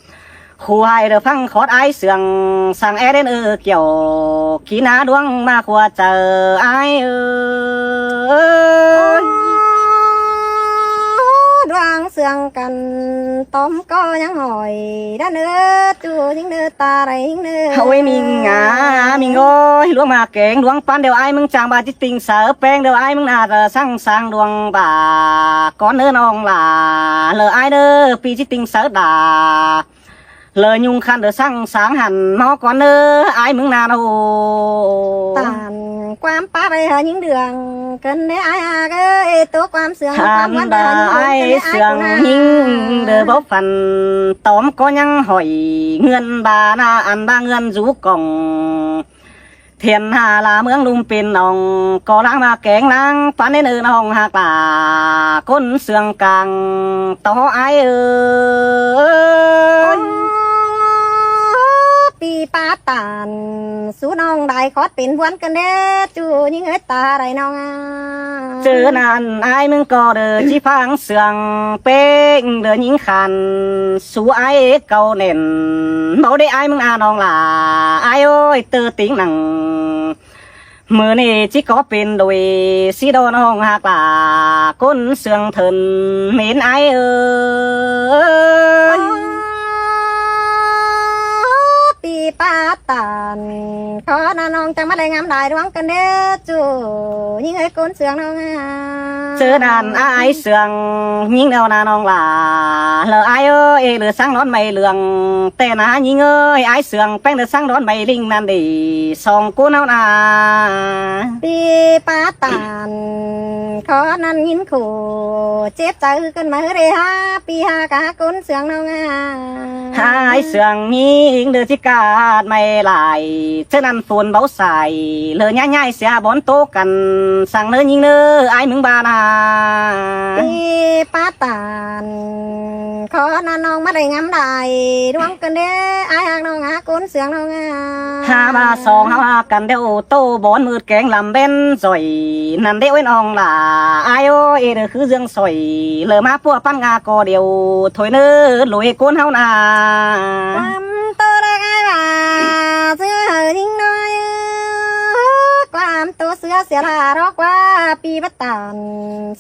khu hai lỏ ꞌphắng khót ải sương, săng é đé ꞌnớ kiẻo, kin ꞌná ꞌluống ꞌmá khua chaư ải ơi. ꞌLuống sương căn, tóm ꞌcọ ꞌnhắng hỏi, đa ꞌnớ ꞌchu ꞌnhính ꞌnớ ta đảy ꞌnhính ꞌnớ. Ôi ꞌmính ꞌnga, ꞌmính ơi, ꞌluống ꞌmá kéng ꞌluống ꞌpắn điêu ải ꞌmứng chang ꞌva ꞌchí ꞌtinh sáư, ꞌpéng điêu ải ꞌmứng ꞌná ꞌtơ săng săng ꞌluống ꞌva cón ꞌnớ ꞌnọng lả. Lỏ ải ꞌnớ ꞌpi ꞌchí ꞌtinh sáư đa, lỏ ꞌnhung khăn ꞌtơ săng săng hẳn ꞌmá cón ꞌnớ ải ꞌmứng ꞌná ꞌnọ. Tản ꞌquám pá ꞌvạy hảư ꞌnhính đường, ꞌcợn đé ải ải ơi, tô ꞌquám sương ꞌquám hẳn ꞌva ꞌnhính ꞌnớ ải sương ꞌnhính ꞌnớ báu phăn, tóm ꞌcọ ꞌnhắng hỏi ꞌngươn ꞌva ꞌná, ăn ꞌva ꞌngươn dú cỏng thiên hà lả ꞌmướng ꞌlum pên ꞌnọng, ꞌcọ ꞌláng ꞌmá kéng ꞌláng ꞌpắn đé ꞌnớ ꞌnọng ꞌhặc lả ꞌcốn sương cang tó ải ơi. ꞌPi pá tản, sú ꞌnọng đảy khót pên ꞌhuôn ꞌcợn đé ꞌchu ꞌnhính ơi ta đảy ꞌnọng a. ꞌChớ ꞌnặn ải ꞌmứng ꞌcọ đơ ꞌchí ꞌphắng sương, ꞌpéng đơ ꞌnhính khăn sú ải cau nẻn, báu đé ải ꞌmứng ꞌná ꞌnọng lả. Ải ơi, ꞌtơ ꞌtếng nẳng ꞌmự ꞌnị ꞌchí ꞌcọ pên đuổi ꞌsí ꞌnọng ꞌhặc lả ꞌcốn sương thớn mến ải ơi. ꞌPi pá tản, khót ꞌnặn ꞌnọng chắng ꞌmá đảy ngắm đảy ꞌluống ꞌcợn đé ꞌchu ꞌnhính ơi ꞌcốn sương ꞌnọng a. ꞌChớ ꞌnặn ải sương ꞌnhính ꞌnớ ꞌnọng lả. Lỏ ải ơi, ꞌlứa sáng đón mảy lương, ꞌtẹ ꞌná ꞌnhính ơi, ải sương ꞌpéng ꞌlứa sáng đón mảy ꞌlính ꞌnặn đi song ꞌcốn ꞌháu ꞌnạ. ꞌPi pá tản, khót ꞌnặn ꞌnhính khổ chếp chaư ꞌcợn ꞌmá ꞌhứ đé hák ꞌpi hák ꞌcốn sương ꞌnọng a. Ải sương ꞌnhính đơ ꞌchí ꞌcạt mảy lai, ꞌchớ ꞌnặn phôn báu sai, lỏ ꞌnhá ꞌnhại sia bón ꞌtố căn, săng ꞌnớ ꞌnhính ꞌnớ ải ꞌmứng ꞌva ꞌnạ. ꞌPi pá tản, khót ꞌnặn ꞌnọng ꞌmá đảy ngắm đảy ꞌluống ꞌcợn đé ải hák ꞌnọng hák ꞌcốn sương ꞌnọng a. Hák ꞌva song ꞌháu hák căn đéo tô bón ꞌmựt kéng lăm ꞌvén doi ꞌnặn đéo ꞌới ꞌnọng lả. Ải ơi, đơ ꞌkhứ ꞌdương soi, lỏ ꞌmá ꞌpúa ꞌpắn ꞌnga ꞌcọ điêu thôi ꞌnớ ꞌlới ꞌcốn ꞌháu ꞌnạ. ꞌQuám tô đa ải ꞌva ꞌsứ hảư ꞌnhính ꞌnọi, ꞌquám tô ꞌsứ sia lả ꞌló ꞌquá ꞌpi pá tản,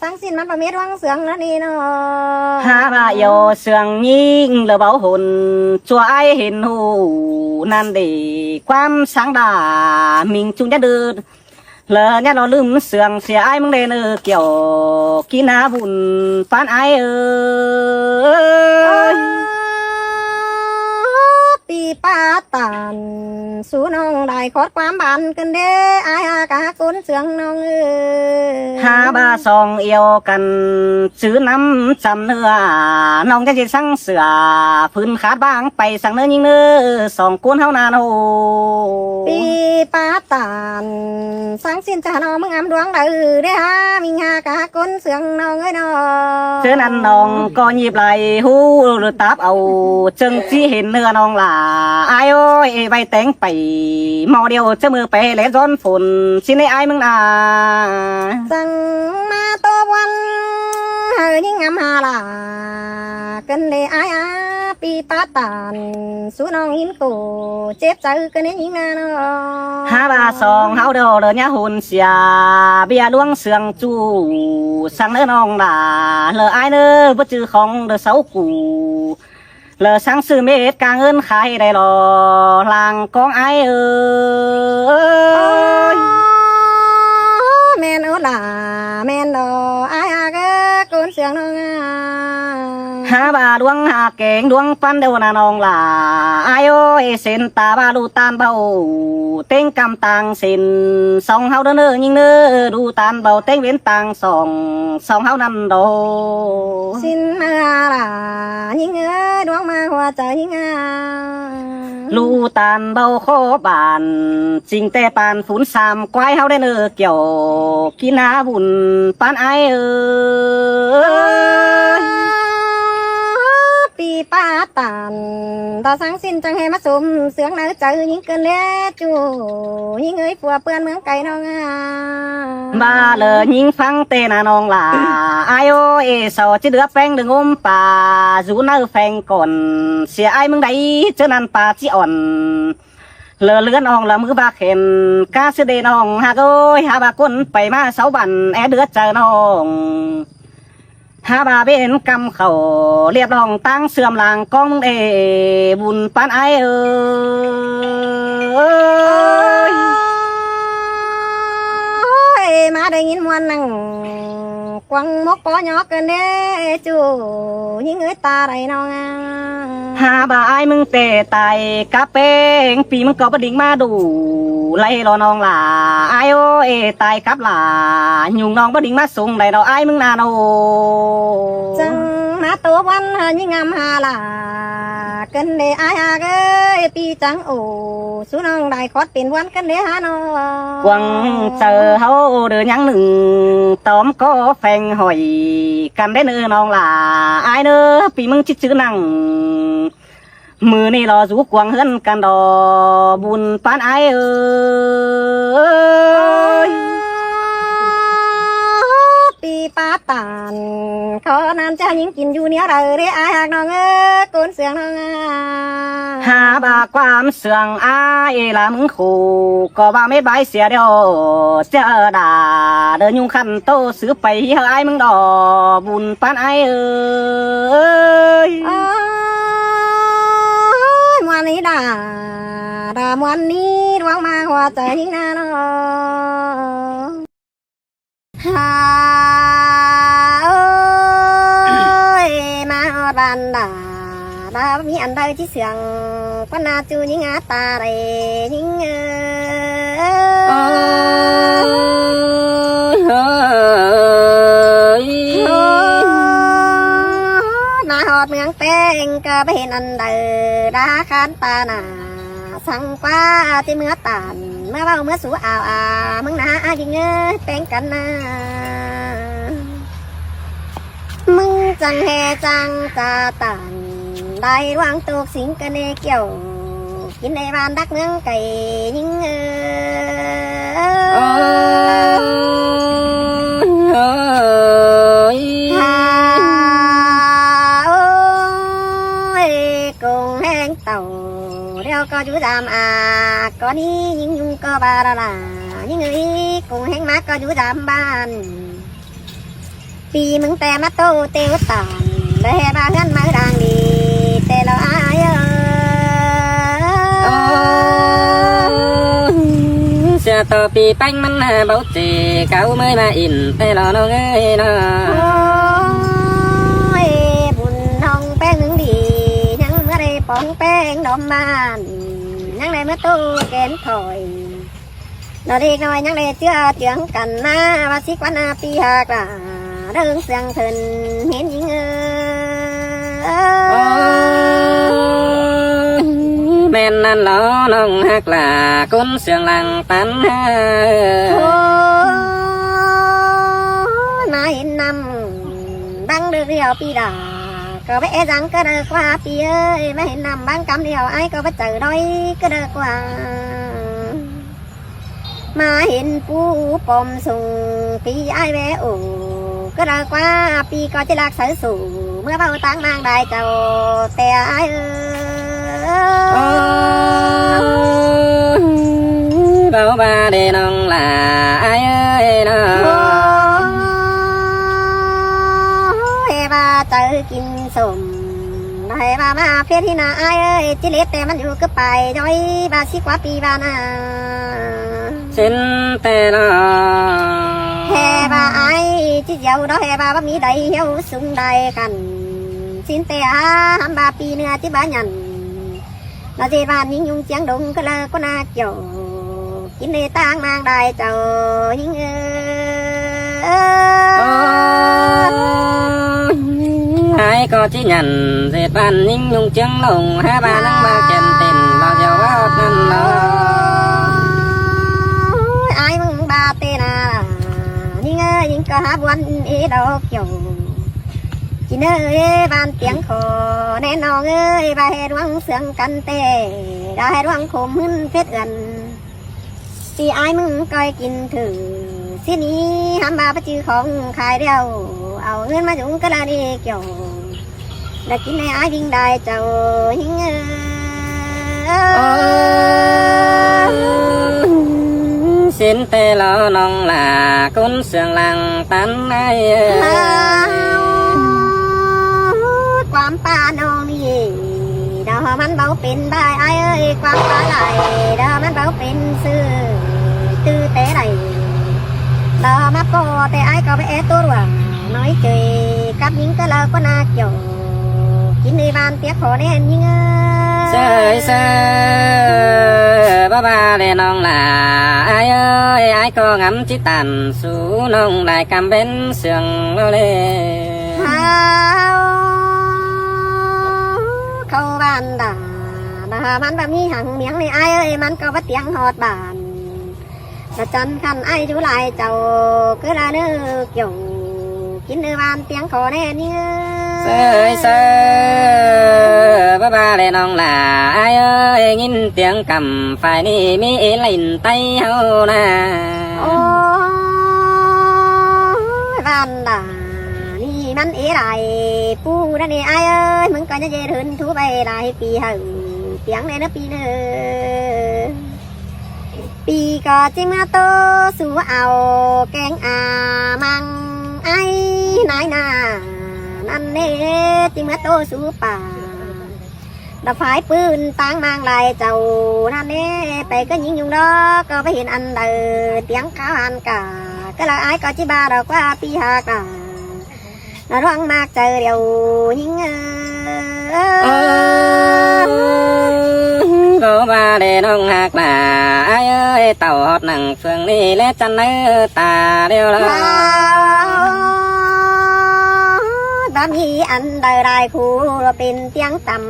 săng ꞌsịn ꞌmắn ꞌva mết ꞌluống sương ꞌnặn ꞌnị ꞌnọ. Hák ꞌva yau sương ꞌnhính lỏ báu hôn, ꞌchua ải hên ꞌhụ ꞌnặn đi ꞌquám săng đa ꞌmính ꞌchu ꞌnhá đơ, lỏ ꞌnhá lo ꞌlứm sương sia ải ꞌmứng đen ơ kiẻo kin ꞌná vun ꞌpắn ải ơi. ꞌPi pá tản, sú ꞌnọng đảy khót ꞌquám bản ꞌcợn đé ải hák ꞌcốn sương ꞌnọng ơi. Hák ꞌva song yau căn ꞌchứ ꞌnắm chăm ꞌnưa, ꞌnọng ꞌchá ꞌchí săng sửa phưn khát ꞌváng pay săng ꞌnớ ꞌnhính ꞌnớ song ꞌcốn ꞌháu ꞌnặn ꞌnọ. ꞌPi pá tản, săng ꞌsịn ꞌchá ꞌnọng ꞌmứng ꞌmắn ꞌluống đảy đé hák ꞌmính hák ꞌcốn sương ꞌnọng ơi ꞌnọ. ꞌChớ ꞌnặn ꞌnọng ꞌcọ ꞌnhíp lai ꞌhụ lỏ táp au, ꞌchương ꞌchí hên ꞌnưa ꞌnọng lả. Ải ơi, ꞌvạy téng pay ꞌmo điêu ꞌchớ ꞌmự pay lé ꞌdọn phôn ꞌsịn ꞌnớ ải ꞌmứng ꞌnạ. Săng ꞌmá tô ꞌmuôn hảư ꞌnhính ngắm hả lả ꞌcợn đé ải a. ꞌPi pá tản, sú ꞌnọng ꞌnhính khổ chếp chaư ꞌcợn đé ꞌnhính ꞌnạ ꞌnọ. Hák ꞌva song ꞌháu đo lỏ ꞌnhá hôn sia ꞌviạk ꞌluống sương ꞌchu, săng ꞌnớ ꞌnọng lả. Lỏ ải ꞌnớ báu ꞌchư khong đơ sáu củ, lỏ săng ꞌsự mết cang ơn khai đảy lo lăng ꞌcóng ải ơi. ꞌMen ꞌnớ lả, ꞌmen lo ải hák ꞌcốn sương ꞌnọng a. Hák ꞌva ꞌluống hák kéng ꞌluống ꞌpắn điêu ꞌnặn ꞌnọng lả. Ải ơi, sên ta ꞌva ꞌlụk ꞌtan báu ꞌtếng ꞌcắm ꞌtáng sên song ꞌháu đơ ꞌnớ ꞌnhính ꞌnớ, ꞌlụk ꞌtan báu ꞌtếng ꞌvến ꞌtáng song song ꞌháu ꞌnặn đo. ꞌSịn ꞌmá lả ꞌnhính ơi, ꞌluống ꞌmá hua chaư ꞌnhính a. ꞌLụk ꞌtan báu khót bản, ꞌchính ꞌtẹ păn phún sam ꞌquái ꞌháu đé ꞌnớ kiẻo kin ꞌná vun ꞌpắn ải ơi. ꞌPi Pa tản, ta sáng xin chắng hê ꞌmá sôm sương nao chaư ꞌnhính ꞌcợn ꞌlế ꞌchu, ꞌnhính ơi phua ꞌpươn ꞌmướng cay ꞌnọng a. ꞌVa lơ ꞌnhính ꞌphắng ꞌtẹ ꞌna ꞌnọng lả, ai ơi, sau ꞌchí đứa ꞌpéng đương ôm pa, dú nao pheng cỏn, sia ai ꞌmướng đaư ꞌchớ ꞌnặn pa ꞌchí ỏn. Lơ ꞌlươn ong lơ ꞌmứ ꞌva khẻn, cá ꞌsứ đê ꞌnọng ꞌhặc ơi, hák ꞌva ꞌcốn pay ꞌmá sáu bản é đứa chaư ꞌnọng. Hák ꞌva bên ꞌcắm khảu, ꞌliệp lòng ꞌtáng sưm lăng ꞌcóng ꞌmướng đê, bun ꞌpán ai ơi. Ôi, ꞌmá đảy ꞌnghín ꞌmuôn ꞌnăng. Quăng mốc ꞌpó nhó ꞌcợn ꞌlế ꞌchu, ꞌnhính ơi ta đảy ꞌnọng a. Hák ꞌva ai ꞌmướng ꞌtẹ tai cắp ꞌpéng, ꞌpi ꞌmướng ꞌcọ báu đinh ꞌmá đu, lai lo ꞌnọng lả, ai ơi, tai cắp lả, ꞌnhung ꞌnọng báu đinh ꞌmá sung đảy lo ai ꞌmướng ꞌna ꞌnớ. Chắng ꞌmá tô ꞌvắn ha ꞌnhính ꞌngắm ha lả, ꞌcợn ꞌlế ai ꞌhặc ơi, ꞌpi chắng ổ, sú ꞌnọng đảy khót pên ꞌvắn ꞌcợn ꞌlế ha ꞌnớ. Quăng chaư ꞌháu đơ ꞌnhắng ꞌnưng, tóm ꞌcọ pheng hỏi căn đé ꞌnớ ꞌnọng lả, ai ꞌnớ ꞌpi ꞌmướng ꞌchí chứ ꞌnăng. ꞌMự ꞌnị lo dú quăng ꞌhướn căn đo, bun ꞌpán ai ơi. ꞌPi ꞌpá tản, khót ꞌnặn ꞌchá ꞌnhính kin dú ꞌnéo đaư ꞌlế ai ꞌhặc ꞌnọng ơi, ꞌcốn sương ꞌnọng a. Hák ꞌva ꞌquám sương ai lả ꞌmướng khủ, ꞌcọ ꞌva mết bái sia điêu, sia đả, đơ ꞌnhung khăn tô sứ pay ꞌhí hơ ai ꞌmướng đo, bun ꞌpán ai ơi. Ôi, ꞌmuôn ꞌnị đả, đả ꞌmuôn ꞌnị, ꞌluống ꞌmá ꞌhua chaư ꞌnhính ꞌna ꞌnớ. Ha ơi, ꞌmá ꞌhọt ꞌván đả, đả ꞌmí ăn đaư ꞌchí sương, ꞌquán ꞌna ꞌchu ꞌnhính a ta đảy ꞌnhính ơi. Ôi, ôi. Ôi, ꞌmá ꞌhọt ꞌmướng ꞌpéng ꞌcọ báu hên ăn đaư, đả khăn ta ꞌna. Săng ꞌquá ꞌchí ꞌmứa tản, ꞌmứa ꞌvạu ꞌmứa sú ao a, ꞌmướng ꞌna ai ꞌnhính ơi, ꞌpéng căn ꞌna. ꞌMứng chắng hê chắng ta tản, đảy ꞌluống ꞌtộc sính ꞌcợn ꞌnê kiẻo, kin đảy ꞌván đắc ꞌmướng cay ꞌnhính ơi. Ôi. Ha ơi, ꞌcốn ꞌhéng tảu điêu ꞌcọ dú dăm a, ꞌcọ ꞌnị ꞌnhính ꞌnhung ꞌcọ ꞌva đa đa, ꞌnhính ơi, ꞌcốn ꞌhéng ꞌmá ꞌcọ dú dăm ꞌván. ꞌPi ꞌmứng ꞌtẹ ꞌmá tô têu tản, đảy hê ꞌva ꞌhướn ꞌmá đang đi, ꞌtẹ lo ai ơi. Ôi, sia tô ꞌpi ꞌpéng ꞌmắn báu ꞌchị, cáu ꞌmới ꞌmá in ꞌtẹ lo ꞌnọng ơi ꞌnớ. Ôi, bun ꞌnọng ꞌpéng ꞌmứng đi, ꞌnhắng ꞌmứa đảy póng ꞌpéng đom ꞌván, ꞌnhắng đảy ꞌmứa tô kén khỏi. Lo đi ꞌnọi ꞌnhắng đảy ꞌchưa ꞌchương căn ꞌna, ꞌva sí ꞌquán ꞌpi ꞌhặc lả, đơng sương thưn hên ꞌnhính ơi. Ôi, ꞌmen ꞌnặn lo ꞌnọng ꞌhặc lả, ꞌcốn sương lăng tắn ha. Ôi, ꞌmá hên ꞌnặm bang đơ điêu ꞌpi đả, ꞌcọ báu é dăng cá đơ ꞌquá ꞌpi ơi, ꞌmá hên ꞌnặm bang căm điêu ai ꞌcọ báu chaư đói cá đơ ꞌquá. ꞌMá hên pú pom sung ꞌpi ai ꞌvẹ ổ, cá đơ ꞌquá ꞌpi ꞌcọ ꞌchí lác sáư sủ, ꞌmứa ꞌvạu táng ꞌmáng đai chảu ꞌtẹ ai ơi. Ôi, ꞌvạu ꞌva đê ꞌnọng lả ai ơi ꞌnớ. Ôi, hê ꞌva chaư kin sôm, hê ꞌva ꞌmá phết ꞌhí ꞌna ai ơi, ꞌchí lết ꞌtẹ ꞌmắn dú cá pay dói, ꞌva sí ꞌquá ꞌpi ꞌva ꞌna. Sín ꞌtẹ lo. Hê ꞌva ai ꞌchí dú đó, hê ꞌva báu ꞌmí đaư hiếu sung đaư căn. Sín ꞌtẹ a, hăm ꞌva ꞌpi ꞌnưa ꞌchí báu nhẳn. Lo ꞌdệt ꞌván ꞌnhính ꞌnhung ꞌchiếng đông cá đơ ꞌcốn ꞌna kiẻo, kin đảy táng ꞌmáng đai chảu ꞌnhính ơi. Ôi, ai ꞌcọ ꞌchí nhẳn ꞌdệt ꞌván ꞌnhính ꞌnhung ꞌchiếng đông, hák ꞌva ꞌnăng ꞌva khen tên lo dẻo ꞌva ꞌhọt ꞌnặn lo. Ôi, ai ꞌmứng ꞌva ꞌtẹ ꞌna, ꞌnhính ơi, ꞌnhính ꞌcọ hák ꞌmuôn ê đaư kiẻo. Nớ ơi, ꞌvan tiếng khổ ꞌnẹ ꞌnọng ơi, ꞌva ꞌhế ꞌluống sương căn ꞌtẹ, ꞌva ꞌhế ꞌluống khốm ꞌhướn phết ươn. ꞌPi ải ꞌmứng ꞌcoi kin thử, ꞌsịn ꞌnị hám ꞌva ꞌpá ꞌchư khong khai điêu, au ꞌngớn ꞌmá dúng cá ꞌla đi kiểu. Đa kin ꞌnị ải ꞌvinh đai chảu ꞌhính ơi. Ơ, ꞌsịn ꞌtẹ lo ꞌnọng lả ꞌcốn sương lăng tán ải ơi. ꞌQuám ꞌpa ꞌnọng ꞌnị, đa ꞌhọ ꞌmắn báu pên ꞌvạy ải ơi, ꞌquám ꞌpa lai, đa ꞌhọ ꞌmắn báu pên sư tư té đảy. Đa ꞌhọ ꞌmá ꞌpo té ải ꞌcọ báu é ꞌtố ꞌluống, ꞌnọi ꞌchới cắp ꞌnhính cá ꞌla ꞌquá ꞌna kiểu. Kin ꞌnị ꞌvan tiếng khổ ꞌnẹ ꞌnhính ơi. Sơi sơi, báu ꞌva ꞌlẹ ꞌnọng lả ải ơi, ải ꞌcọ ngắm ꞌchí tản sú ꞌnọng lai căm bến sương lo ꞌlẹ. Hao, khảu ꞌván đa, đa ꞌhọ ꞌmắn báu ꞌmí hăng miếng ꞌnị ải ơi, ꞌmắn ꞌcọ báu tiếng ꞌhọt bản. Đa chăn khăn ải dú lai chảu, cứ ꞌla ꞌnớ kiểu. Kin ꞌnị ꞌvan tiếng khổ ꞌnẹ ꞌnhính ơi. Sơi sơi, báu ꞌva ꞌlẹ ꞌnọng lả ải ơi, ꞌnghín tiếng căm phải ꞌnị ꞌmí ế lên ꞌTáy ꞌháu ꞌna. Ôi, ꞌván đa ꞌnị ꞌmắn ế lai ꞌpú ꞌnặn ꞌnị ải ơi, ꞌmứng ꞌcọ ꞌnhá ꞌdệt ꞌhướn thú ꞌvạy lai ꞌpi hảư tiếng ꞌnẹ ꞌnớ ꞌpi ꞌnớ. ꞌPi ꞌcọ ꞌchí ꞌmá ꞌtố sú au kéng a mang ải nải ꞌna ꞌnặn ꞌnê, ꞌchí ꞌmá ꞌtố sú pả. Đa phải ꞌpứng ꞌtáng mang lai chảu ꞌnặn ꞌnê, pay cá ꞌnhính ꞌnung đó ꞌcọ báu hên ăn đaư tiếng kháo hăn cả. Cá ꞌla ải ꞌcọ ꞌchí ꞌva đa ꞌquá ꞌpi ꞌhặc đa. Đa ꞌluống ꞌmặc chaư điêu ꞌnhính ơi. Ơ, báu ꞌva ꞌlẹ ꞌnọng ꞌhặc lả ải ơi, tảu ꞌhọt nẳng phường ꞌnị ꞌlẹ chăn ꞌnớ ta điêu lo. Hao, báu ꞌmí ăn đaư lai khu pên tiếng tăm,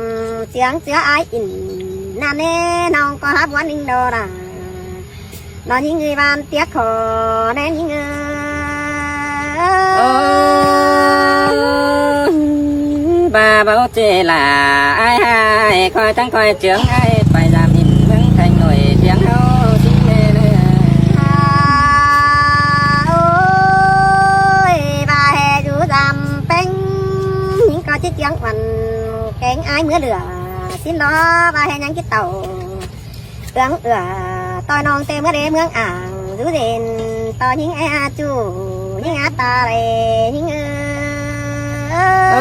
ꞌsướng ꞌchứa ải ỉn ꞌnặn ꞌnê, ꞌnọng ꞌcọ hák ꞌván ꞌnhính đo đa. Nó ꞌnhính ơi ꞌvan tiếng khổ ꞌnẹ ꞌnhính ơi. Ơ, ꞌva báu ꞌchí lả ải ꞌhại, khỏi chắng khỏi chướng ải, pay dám ỉn ꞌmướng Thanh nổi tiếng ꞌháu ꞌchí ꞌnê ꞌnớ. Hao, ôi, ꞌva ꞌhế dú dăm ꞌpéng, ꞌnhính ꞌcọ ꞌchí tiếng uôn kéng ải ꞌmứa lửa. ꞌSịn lo ꞌva ꞌhế ꞌnhắng ꞌchí tảu. Ươn ưa ꞌtoi ꞌnọng ꞌtẹ ꞌmứa đé ꞌmướng ảng, dú dên ꞌtoi ꞌnhính a chu, ꞌnhính a ta đé ꞌnhính ơi. Ơ,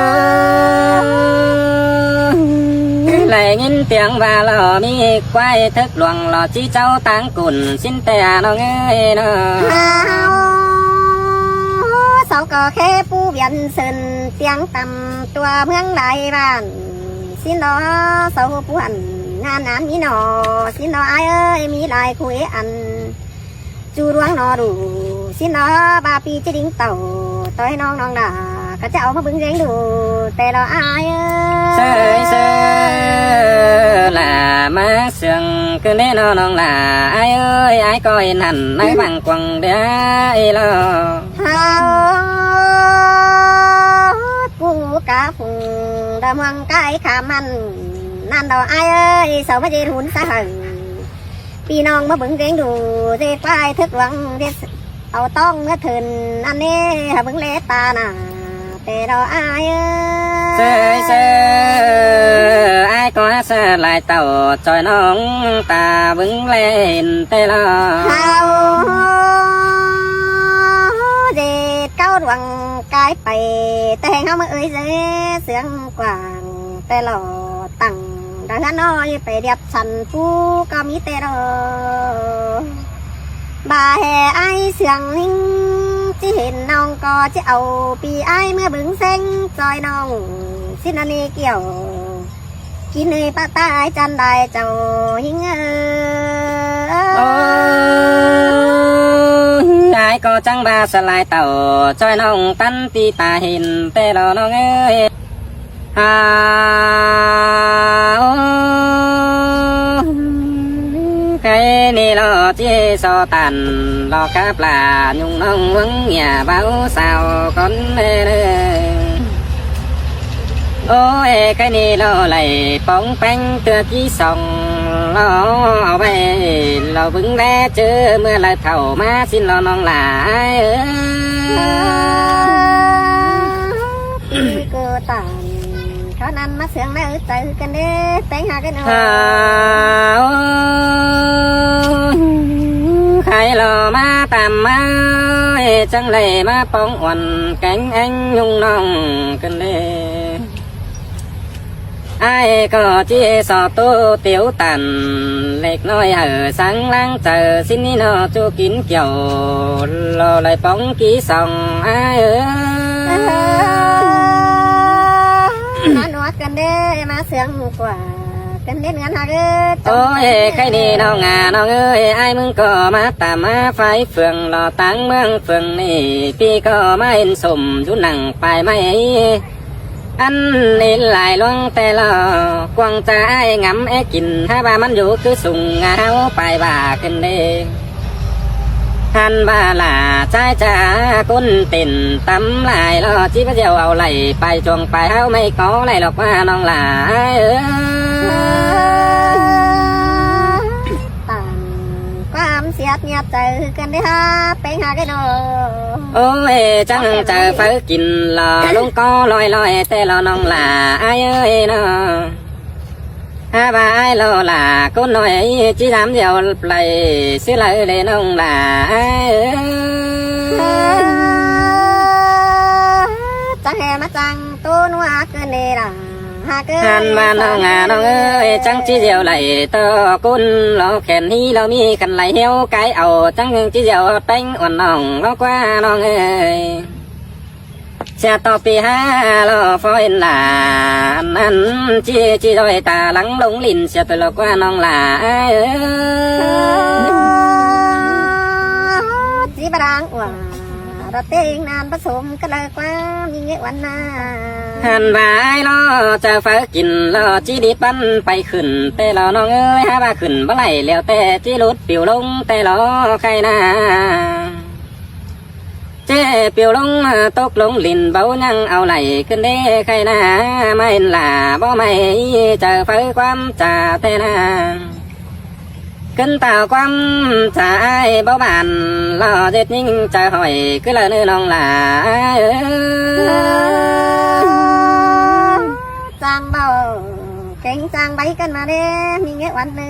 lai ꞌnghín tiếng ꞌva lo ꞌmí ꞌquái thớc luông lo ꞌchí chảu táng cùn ꞌsịn ꞌtẹ ꞌnọng ơi ꞌnớ. Hao, sau ꞌcọ khé ꞌpú Việt Sơn tiếng tăm tua ꞌmướng lai bản. ꞌSịn lo sau ꞌpú hẳn ꞌnhán án ꞌmí ꞌnọ, ꞌsịn lo ải ơi, ꞌmí lai khu ế ăn. Chu ꞌluống ꞌnọ đủ, ꞌsịn lo ꞌva ꞌpi ꞌchí đinh tảu, ꞌtoi ꞌnọng ꞌnọng đa, ꞌcọ ꞌchí au ꞌmá bớng ꞌdeng đủ, ꞌtẹ lo ải ơi. Sơi sơi, lả ꞌmá sương ꞌcứ ꞌnê ꞌnọ ꞌnọng lả ải ơi, ải ꞌcọ hên hẳn ꞌnái bảng quảng đĩa lo. Hao, ꞌpú cá phung đa ꞌmuông cái khả mẳn, ꞌnặn đó ải ơi, sau ꞌmá ꞌdệt hún sa hảư. ꞌPi ꞌnọng ꞌmá bớng ꞌdeng đủ, ꞌdệt ꞌquái thớc luông, ꞌdệt au ꞌtóng ꞌmứa thưn, ꞌnặn ꞌnê, hảư bớng ꞌlé ta nả, ꞌtẹ đó ải ơi. Sơi sơi, ải ꞌcọ hák sa lai tảu, ꞌchoi ꞌnọng ta bớng ꞌlé hên ꞌtẹ lo. Hao, ꞌdệt cáu luông cái pay, ꞌtẹ ꞌhéng ꞌháu ꞌmá ơi dế, sương quảng, ꞌtẹ lo tẳng, đa ꞌhướn ꞌnọi pay điệp săn ꞌpú ꞌcọ ꞌmí ꞌtẹ lo. ꞌVa ꞌhế ải sương ꞌnhính, ꞌchí hên ꞌnọng ꞌcọ ꞌchí au ꞌpi ải ꞌmứa bớng ꞌseng ꞌchoi ꞌnọng, ꞌsịn ꞌnặn ꞌnê kiểu. Kin ơi ꞌpá ta ải chăn lai chảu ꞌnhính ơi. Ơ, ải ꞌcọ chắng ꞌva sa lai tảu, ꞌchoi ꞌnọng tắn ꞌpi ta hên ꞌtẹ lo ꞌnọng ơi. Hao, khay ꞌnị lo ꞌchí so tản lo cắp lả ꞌnhung ꞌnọng ꞌmướng nhà báo sao con ꞌnê ꞌnớ. Ôi, cái này lo lại bóng bánh tưa ký sòng lo, ở vậy lo vững vé chứ mưa lại thầu má xin lo nong lại. Ôi, cô tỏng, khó năn mắt sướng nở trời hư cân đế, bánh hạt cái nọ. Khai lo má tạm má, ê, chẳng lẽ má bóng uẩn cánh anh nhung nong cân đế. Ai có chi so tô tiếu tàn, lệch nói hở sáng láng chờ xin đi nó chu kín kiểu, lo lại bóng ký sòng ai ơi. Má nó cân đế, má sướng mù quả, cân đế ngắn hạt ơi. Ôi, khay đi nó ngà nó ơi, ai mưng có má tà má phái phường lo táng mương phường nì, pi có má in sùm chú nặng phái máy. Ăn in lai luông tê lo, quăng cha ai ngắm é kín, há ba mắn dú cứ sùng ngà háo phái ba cân đế. Hăn ba là trái cha cún tỉnh tắm lại lo, chỉ bắt giàu ao lạy, phái chuông phái háo mây có lạy lọc qua nong là ai ơi. Tàn quam siat nhiệt trời hư cân đế ha, bánh hạt cái nọ. Ôi, chẳng trời pháo kín lo, lung có loi loi tê lo nong là ai ơi nó. Há ba ai lo là cún nói, chỉ dám giàu play, xứ lợi lệ nong là ai ơi. Chẳng hè má chẳng tô nua cân đế là. Hăn ba nong à nong ơi, chẳng chỉ diệu lại to cún lo khen hí lo mi khăn lại hiếu cái ẩu, chẳng chỉ diệu bánh uẩn nong lo qua nong ơi. Xe to pi há lo phó in là ăn ăn chỉ chỉ rồi ta lắng lúng lìn xe tôi lo qua nong là ai ơi. Chỉ bà đang uổng. Rọt têng nan bá sôm cất lơ quá mi nghệ uốn na. Hăn ba ai lo, chào pháo kín lo, chỉ đi bắn bay khửn, tê lo nong ơi, há ba khửn bá lạy lèo tê, chỉ lút piu lông, tê lo khay na. Chê piu lông, à, tốc lông lìn báu nhăng ao lạy, cân đế khay na, mai là bó mai, chào pháo quam chà tê na. Cân tao quăm chả ai báu bản, lo dệt nhính chả hỏi cứ lơ nư nong là ai ơi. Chàng bảo kính chàng báy cân mà đê, mi nghệ uốn nư.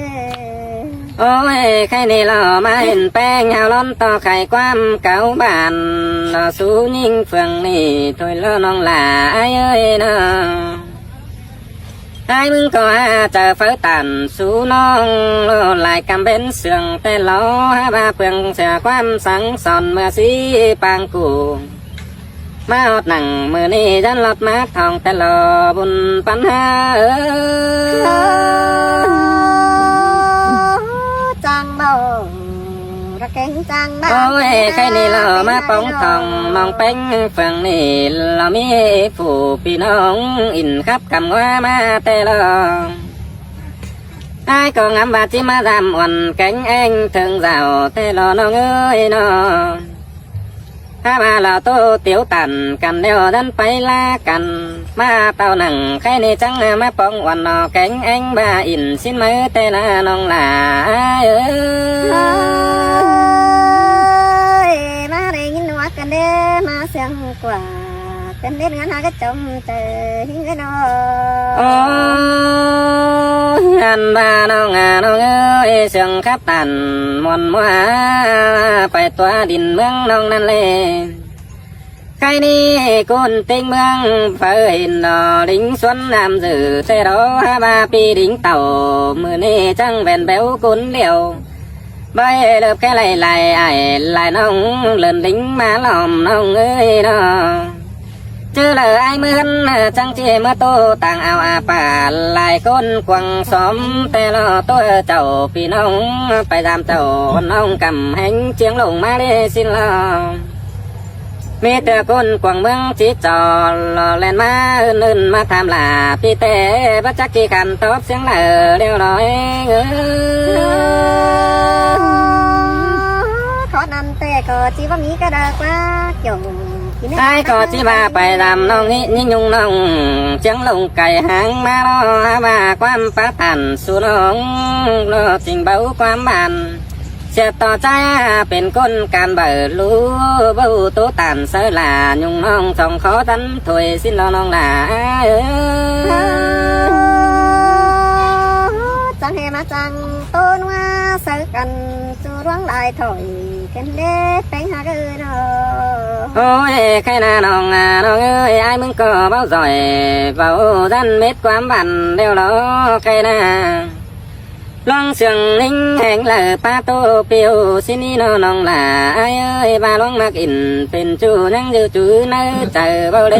Ôi, khay nì lo má hên peng hào lón to khay quăm cáo bản, lo sú nhính phường nì thôi lo nong là ai ơi nó. Ai mưng có ha chả pháo tản sú nong lo lại cam bến sương tê lo ha ba phường xe quăm sáng son mưa xí pang cù. Má hót nẳng mưa nì dán lọt mát thòng tê lo bùn pắn ha ơ. Chàng bảo Ôi, khay nì lo má póng thòng nong péng phường nì lo mi phủ phi nong in khắp căm ngoá má tê lo. Ai có ngắm ba chí má dam uẩn kéng eng thương dạo tê lo nong ơi nó. Há ba lo tô tiếu tản cắn đeo đắn pay lá cắn. Má tao nẳng khay nì chăng má póng uẩn nó kéng eng ba in xin mơ tê la nong là ai ơi. Ơi, má rê nhìn nó cắn đê, má sương quả, cắn đê ngắn há cái trống trời hính cái nó. Ôi, ăn ba nong à nong ơi, sương khắp tản muôn mua, phải tua đìn mương nong năn lê. Khay nì cún tỉnh mương phơi hên nọ lính xuân nam dự tê đó ha ba pi lính tàu mưa nê chẳng vẹn béo cún liều. Bơi lợp cái lầy lầy ải lại nong lợn lính má lòm nong ơi nó. Chứ lờ ai mưa hân chẳng chê mưa tô tàng ao à pà lại côn quăng xóm tê lo tô chầu pì nong phải dam chầu nong cầm hánh chiếng lồng má lê xin lo. Mi tưa côn quảng mương chỉ cho lo len má ưn ưn má tham là pi tê bắt chắc chi khăn tốp xiếng lở liêu lo ê ngơ. Khó năn tê có chi bác Mỹ cái đờ quá kiểu Ải ꞌcọ ꞌchí ꞌva pay đăm ꞌnọng ꞌnị ꞌnhính ꞌnung ꞌnọng, ꞌchiếng ꞌlống cai háng ꞌmá lo hák ꞌva ꞌquám pák tản sú ꞌnọng lo ching báu ꞌquám bản. ꞌSiạk ꞌto ꞌchái pên ꞌcốn can báu ꞌlú báu tô tản sáư lả ꞌnung ꞌnọng song khó tắn thôi ꞌsịn lo ꞌnọng lả. Chắng ꞌhê ꞌmá chắng ꞌtố ꞌnua sáư căn ꞌchu ꞌluống lai thỏi kén đế ꞌpéng hák ư ꞌnọ. Ôi, khay ꞌna ꞌnọng à, ꞌnọng ơi, ải ꞌmứng ꞌcọ báu doi báu dăn mết ꞌquám bản ꞌlẹo lo khay ꞌna. ꞌLuống siêng ꞌnhính ꞌhéng ꞌlạ ꞌpá tô piu ꞌsịn ꞌnị ꞌnọng lả. Ải ơi, ꞌva ꞌluống ꞌmặc ín pên ꞌchu ꞌnhắng ꞌdứa ꞌchu ꞌnớ chaư báu đé.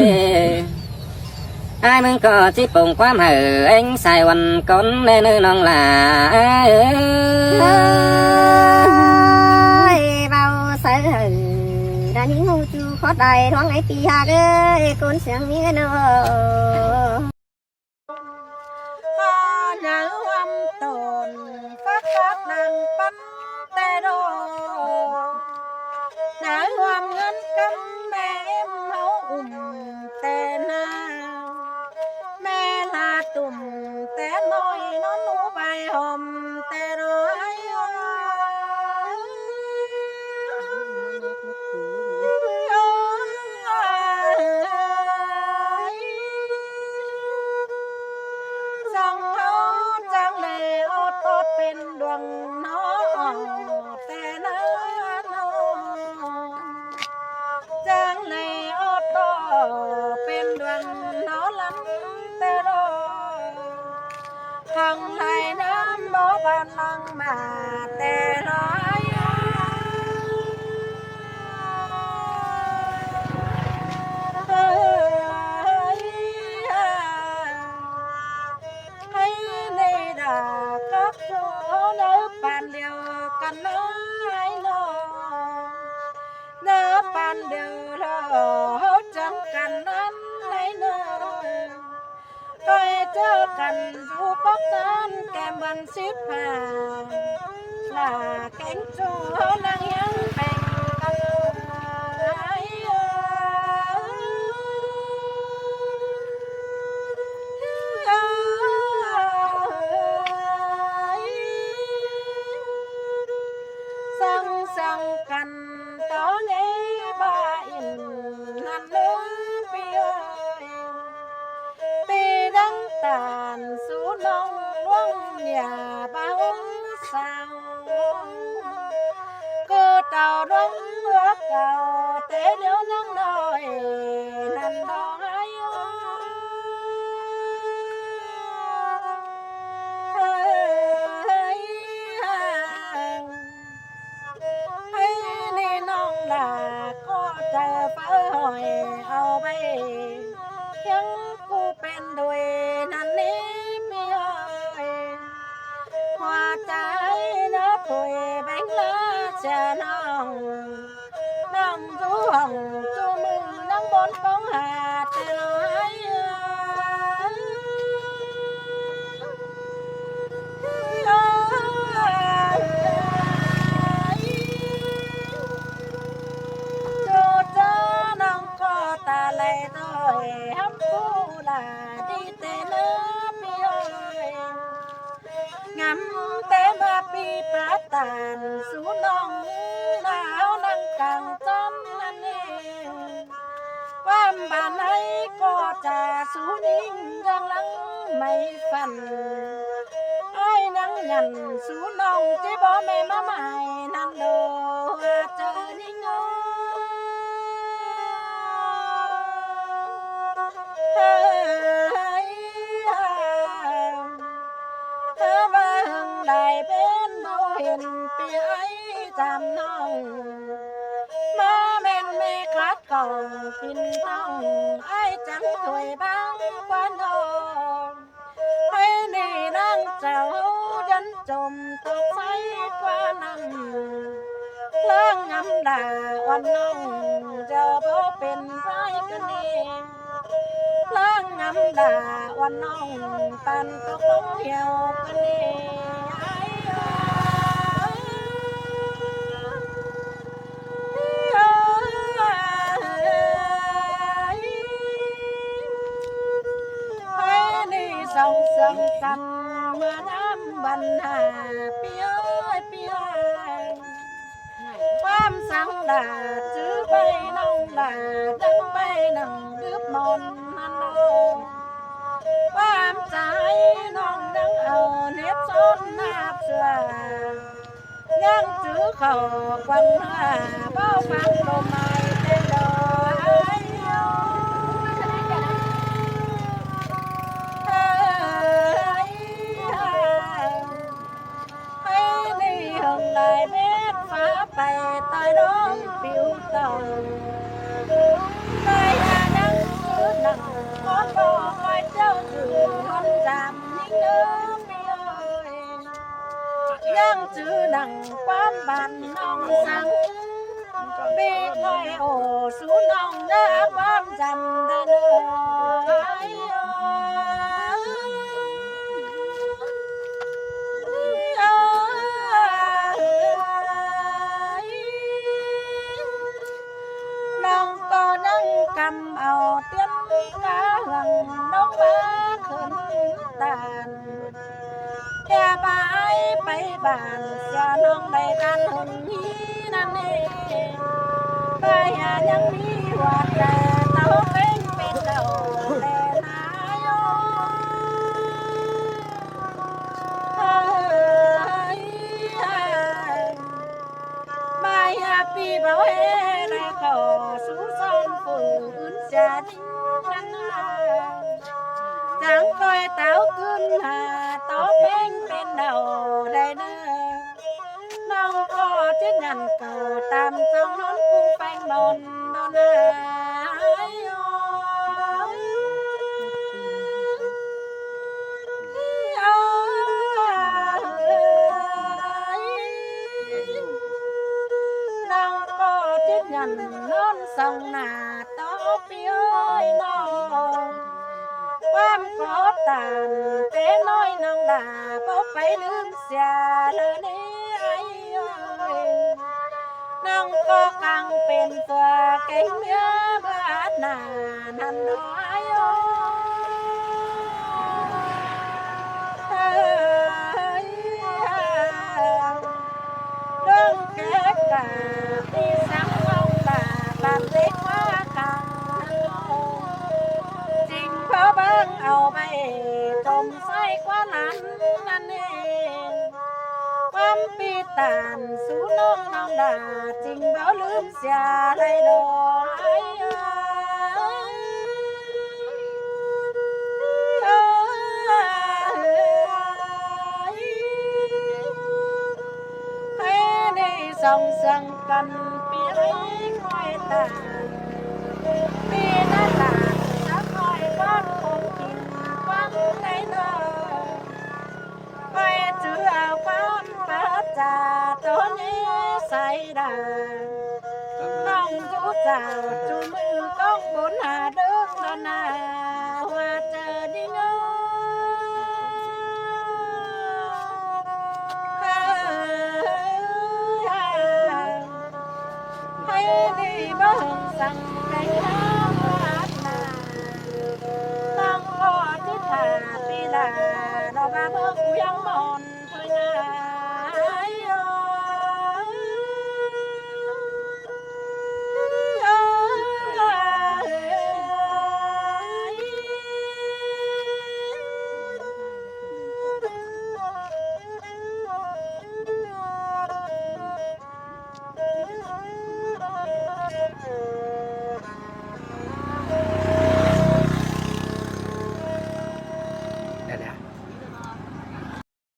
Ải ꞌmứng ꞌcọ ꞌchí pông ꞌquám hảư ꞌéng sai ꞌvắn cón đé ꞌnớ ꞌnọng lả. Ải ơi, báu sáư hảư đa ꞌnhính ꞌhụ ꞌchu khót đai ꞌluống ải ꞌpi hák ơi, ꞌcốn siêng ꞌmí ꞌnớ. Pá nháư ꞌhuôm tổn phák khát lăng pắn ꞌtẹ ꞌló. Nháư ꞌhuôm ꞌngớn cắm ꞌme ꞌếm ꞌháu ủm ꞌtẹ ꞌna. ꞌMe la tủm ꞌtẹ ꞌnọi ꞌnón ꞌnụ bai hom ꞌtẹ ꞌló. Song ꞌháu chắng đảy ốt ꞌtọt pên đuang ꞌnọ ꞌtẹ ꞌna ꞌnọ. Chắng đảy ốt ꞌtọt pên đuang ꞌnọ lăm ꞌtẹ ꞌló. Khong lai ꞌnăm báu ban lăng ꞌmá ꞌtẹ ꞌló. Hây ꞌnị đa cắp ꞌchu ꞌháu ꞌnớ păn điêu căn ꞌnớ ꞌnọ. ꞌNớ păn điêu ꞌló ꞌháu chắng căn ꞌnặn ꞌnớ. ꞌToi ꞌchớ căn dú póc ꞌtán kem bươn síp hả. Lả kéng ꞌchu ꞌháu ꞌnăng ꞌhiếng peng căn ꞌnớ. Săng săng căn tó ꞌnhế ba ín ꞌnặn ꞌnớ ꞌpi ơi. ꞌPi ꞌnăng tản sú ꞌnọng ꞌluống ꞌnhá báu sao. ꞌCọ tảu ꞌluống ꞌhứa cảu té ꞌnéo ꞌnăng ꞌnọi ꞌnặn đó ải ơi. Hây ꞌnị ꞌnọng lả ꞌcọ chaư pháư hỏi au ꞌvạy. ꞌHiếng ꞌcọ pên đuổi ꞌnặn ꞌnị ꞌpi ơi. ꞌHua chai ꞌnớ thôi béng ꞌlạ sia ꞌnọng. ꞌNọng dú hỏng ꞌchu ꞌmự ꞌnăng bón cóng hả ꞌtẹ ꞌló ải ơi. ꞌChu ꞌchớ ꞌnọng ꞌcọ ta lai thôi hắm ꞌcu lả đi ꞌtẹ ꞌnớ ꞌpi ơi. Ngắm té ꞌmá ꞌpi pá tản sú ꞌnọng ꞌná ꞌháu ꞌnăng cang ꞌchón ꞌnặn ꞌnị. ꞌQuám bản ải ꞌcọ chả sú ꞌnhính ꞌdương lăng mảy phăn. Ải ꞌnăng nhẳn sú ꞌnọng ꞌchí báu ꞌme ꞌmá mai ꞌnặn đô ꞌchớ ꞌnhính ơi. Hơ ꞌva hưng lai bến báu hên ꞌpi ải chăm ꞌnọng. ꞌMá ꞌmen ꞌme khát cỏng kin tong ải chắng thôi báng ꞌquá ꞌnọng. Hây ꞌnị ꞌnăng chảu ꞌdến chôm tốc ꞌsáy ꞌquá ꞌnặn. ꞌLáng ngắm đa ꞌuôn ꞌnọng dẻo báu pên ꞌvái ꞌcọ ꞌnị. ꞌLáng ngắm đa ꞌuôn ꞌnọng păn tốc ꞌlống hiêu ꞌcọ ꞌnị. Ải ơi. ꞌTạu ꞌchư ꞌvạy ꞌnọng lả, ꞌtáng ꞌvạy ꞌnọng đứp mon ꞌmắn ꞌnớ. ꞌQuám chai ꞌnọng ꞌnăng au ꞌnép son ꞌnạp sửa. ꞌNhắng ꞌchư khảu quăng hả, báu phắng lôm mai tê đo ai. Ơi, ơi, ơi, đi hưng lai mết phá pay tai đón piu tàu. Tai hà năng ꞌchư nẳng, có có coi châu ꞌchư hôn dám nính ơ piu ơi. ꞌNhắng ꞌchư nẳng ꞌquám bản ꞌnọng săng. ꞌViạk ꞌnọi ổ sú ꞌnọng ꞌnớ ꞌquám dăm đa ꞌnớ. Ai ơi. ꞌNọng ꞌcọ ꞌnăng căm au ꞌtiến cá hương ꞌnọng ꞌmá khửn tản. Hia ꞌva ai pay bản sia ꞌnọng đảy tản hưng hí ꞌnặn ê. ꞌVa hia ꞌnhắng hí hua tai ꞌtạu ꞌpéng pên đaư lé nả ꞌnớ. Ơi, ơi. ꞌVa hia ꞌpi báu ê lai khảu sú son phủ ứn sia ꞌnhính ꞌnặn. Chắng ꞌcoi ꞌtạu ꞌcứn hả ꞌtạu ꞌpéng pên đaư đảy ꞌnớ. ꞌNọng ꞌcọ ꞌchí nhẳn cảu tam song ꞌnón ꞌcú ꞌpéng đon đon ai ơi. Ơi, ꞌnọng ꞌcọ ꞌchí nhẳn ꞌnón song nả ꞌtó ꞌpi ơi ꞌnọng. ꞌQuám có tản té ꞌnọi ꞌnọng đa báu pay ꞌlứm sia đaư ꞌnị ai ơi. ꞌNọng ꞌcọ căng pên ꞌpưa kéng ꞌmía báu át nả ꞌnặn đo ai ơi. Ơi, ơi, ꞌlương kép cả ꞌpi sắng ꞌnọng đa bản ꞌdệt ꞌquá căng. Chính báu bớng au ꞌvạy tôm ꞌsái ꞌquá ꞌnặn ꞌnặn ê. ꞌQuám ꞌpi tản sú ꞌnọng ꞌnọng đa chính báu ꞌlứm sia lai đo ai ơi. Ơi, ơi, ơi, đi song sương căn ꞌpi ơi khỏi tản. ꞌPi ꞌnạ tản sá khỏi ꞌquám khốn khỉn ꞌquám đảy ꞌnớ. ꞌVạy ꞌchư au ꞌquám pá cha ꞌtố ꞌnị sai đa. ꞌNọng dú chảu ꞌchu ꞌmự ꞌcóng bốn ha đớng đon na hua chaư đi ꞌnớ. Hảư đi báu hưng săng kéng ꞌnáng ꞌmá ꞌnạ. ꞌNọng ꞌcọ ꞌchí thả ꞌpi lả ꞌnọ ꞌva ꞌmớ cu ꞌyắng ꞌmá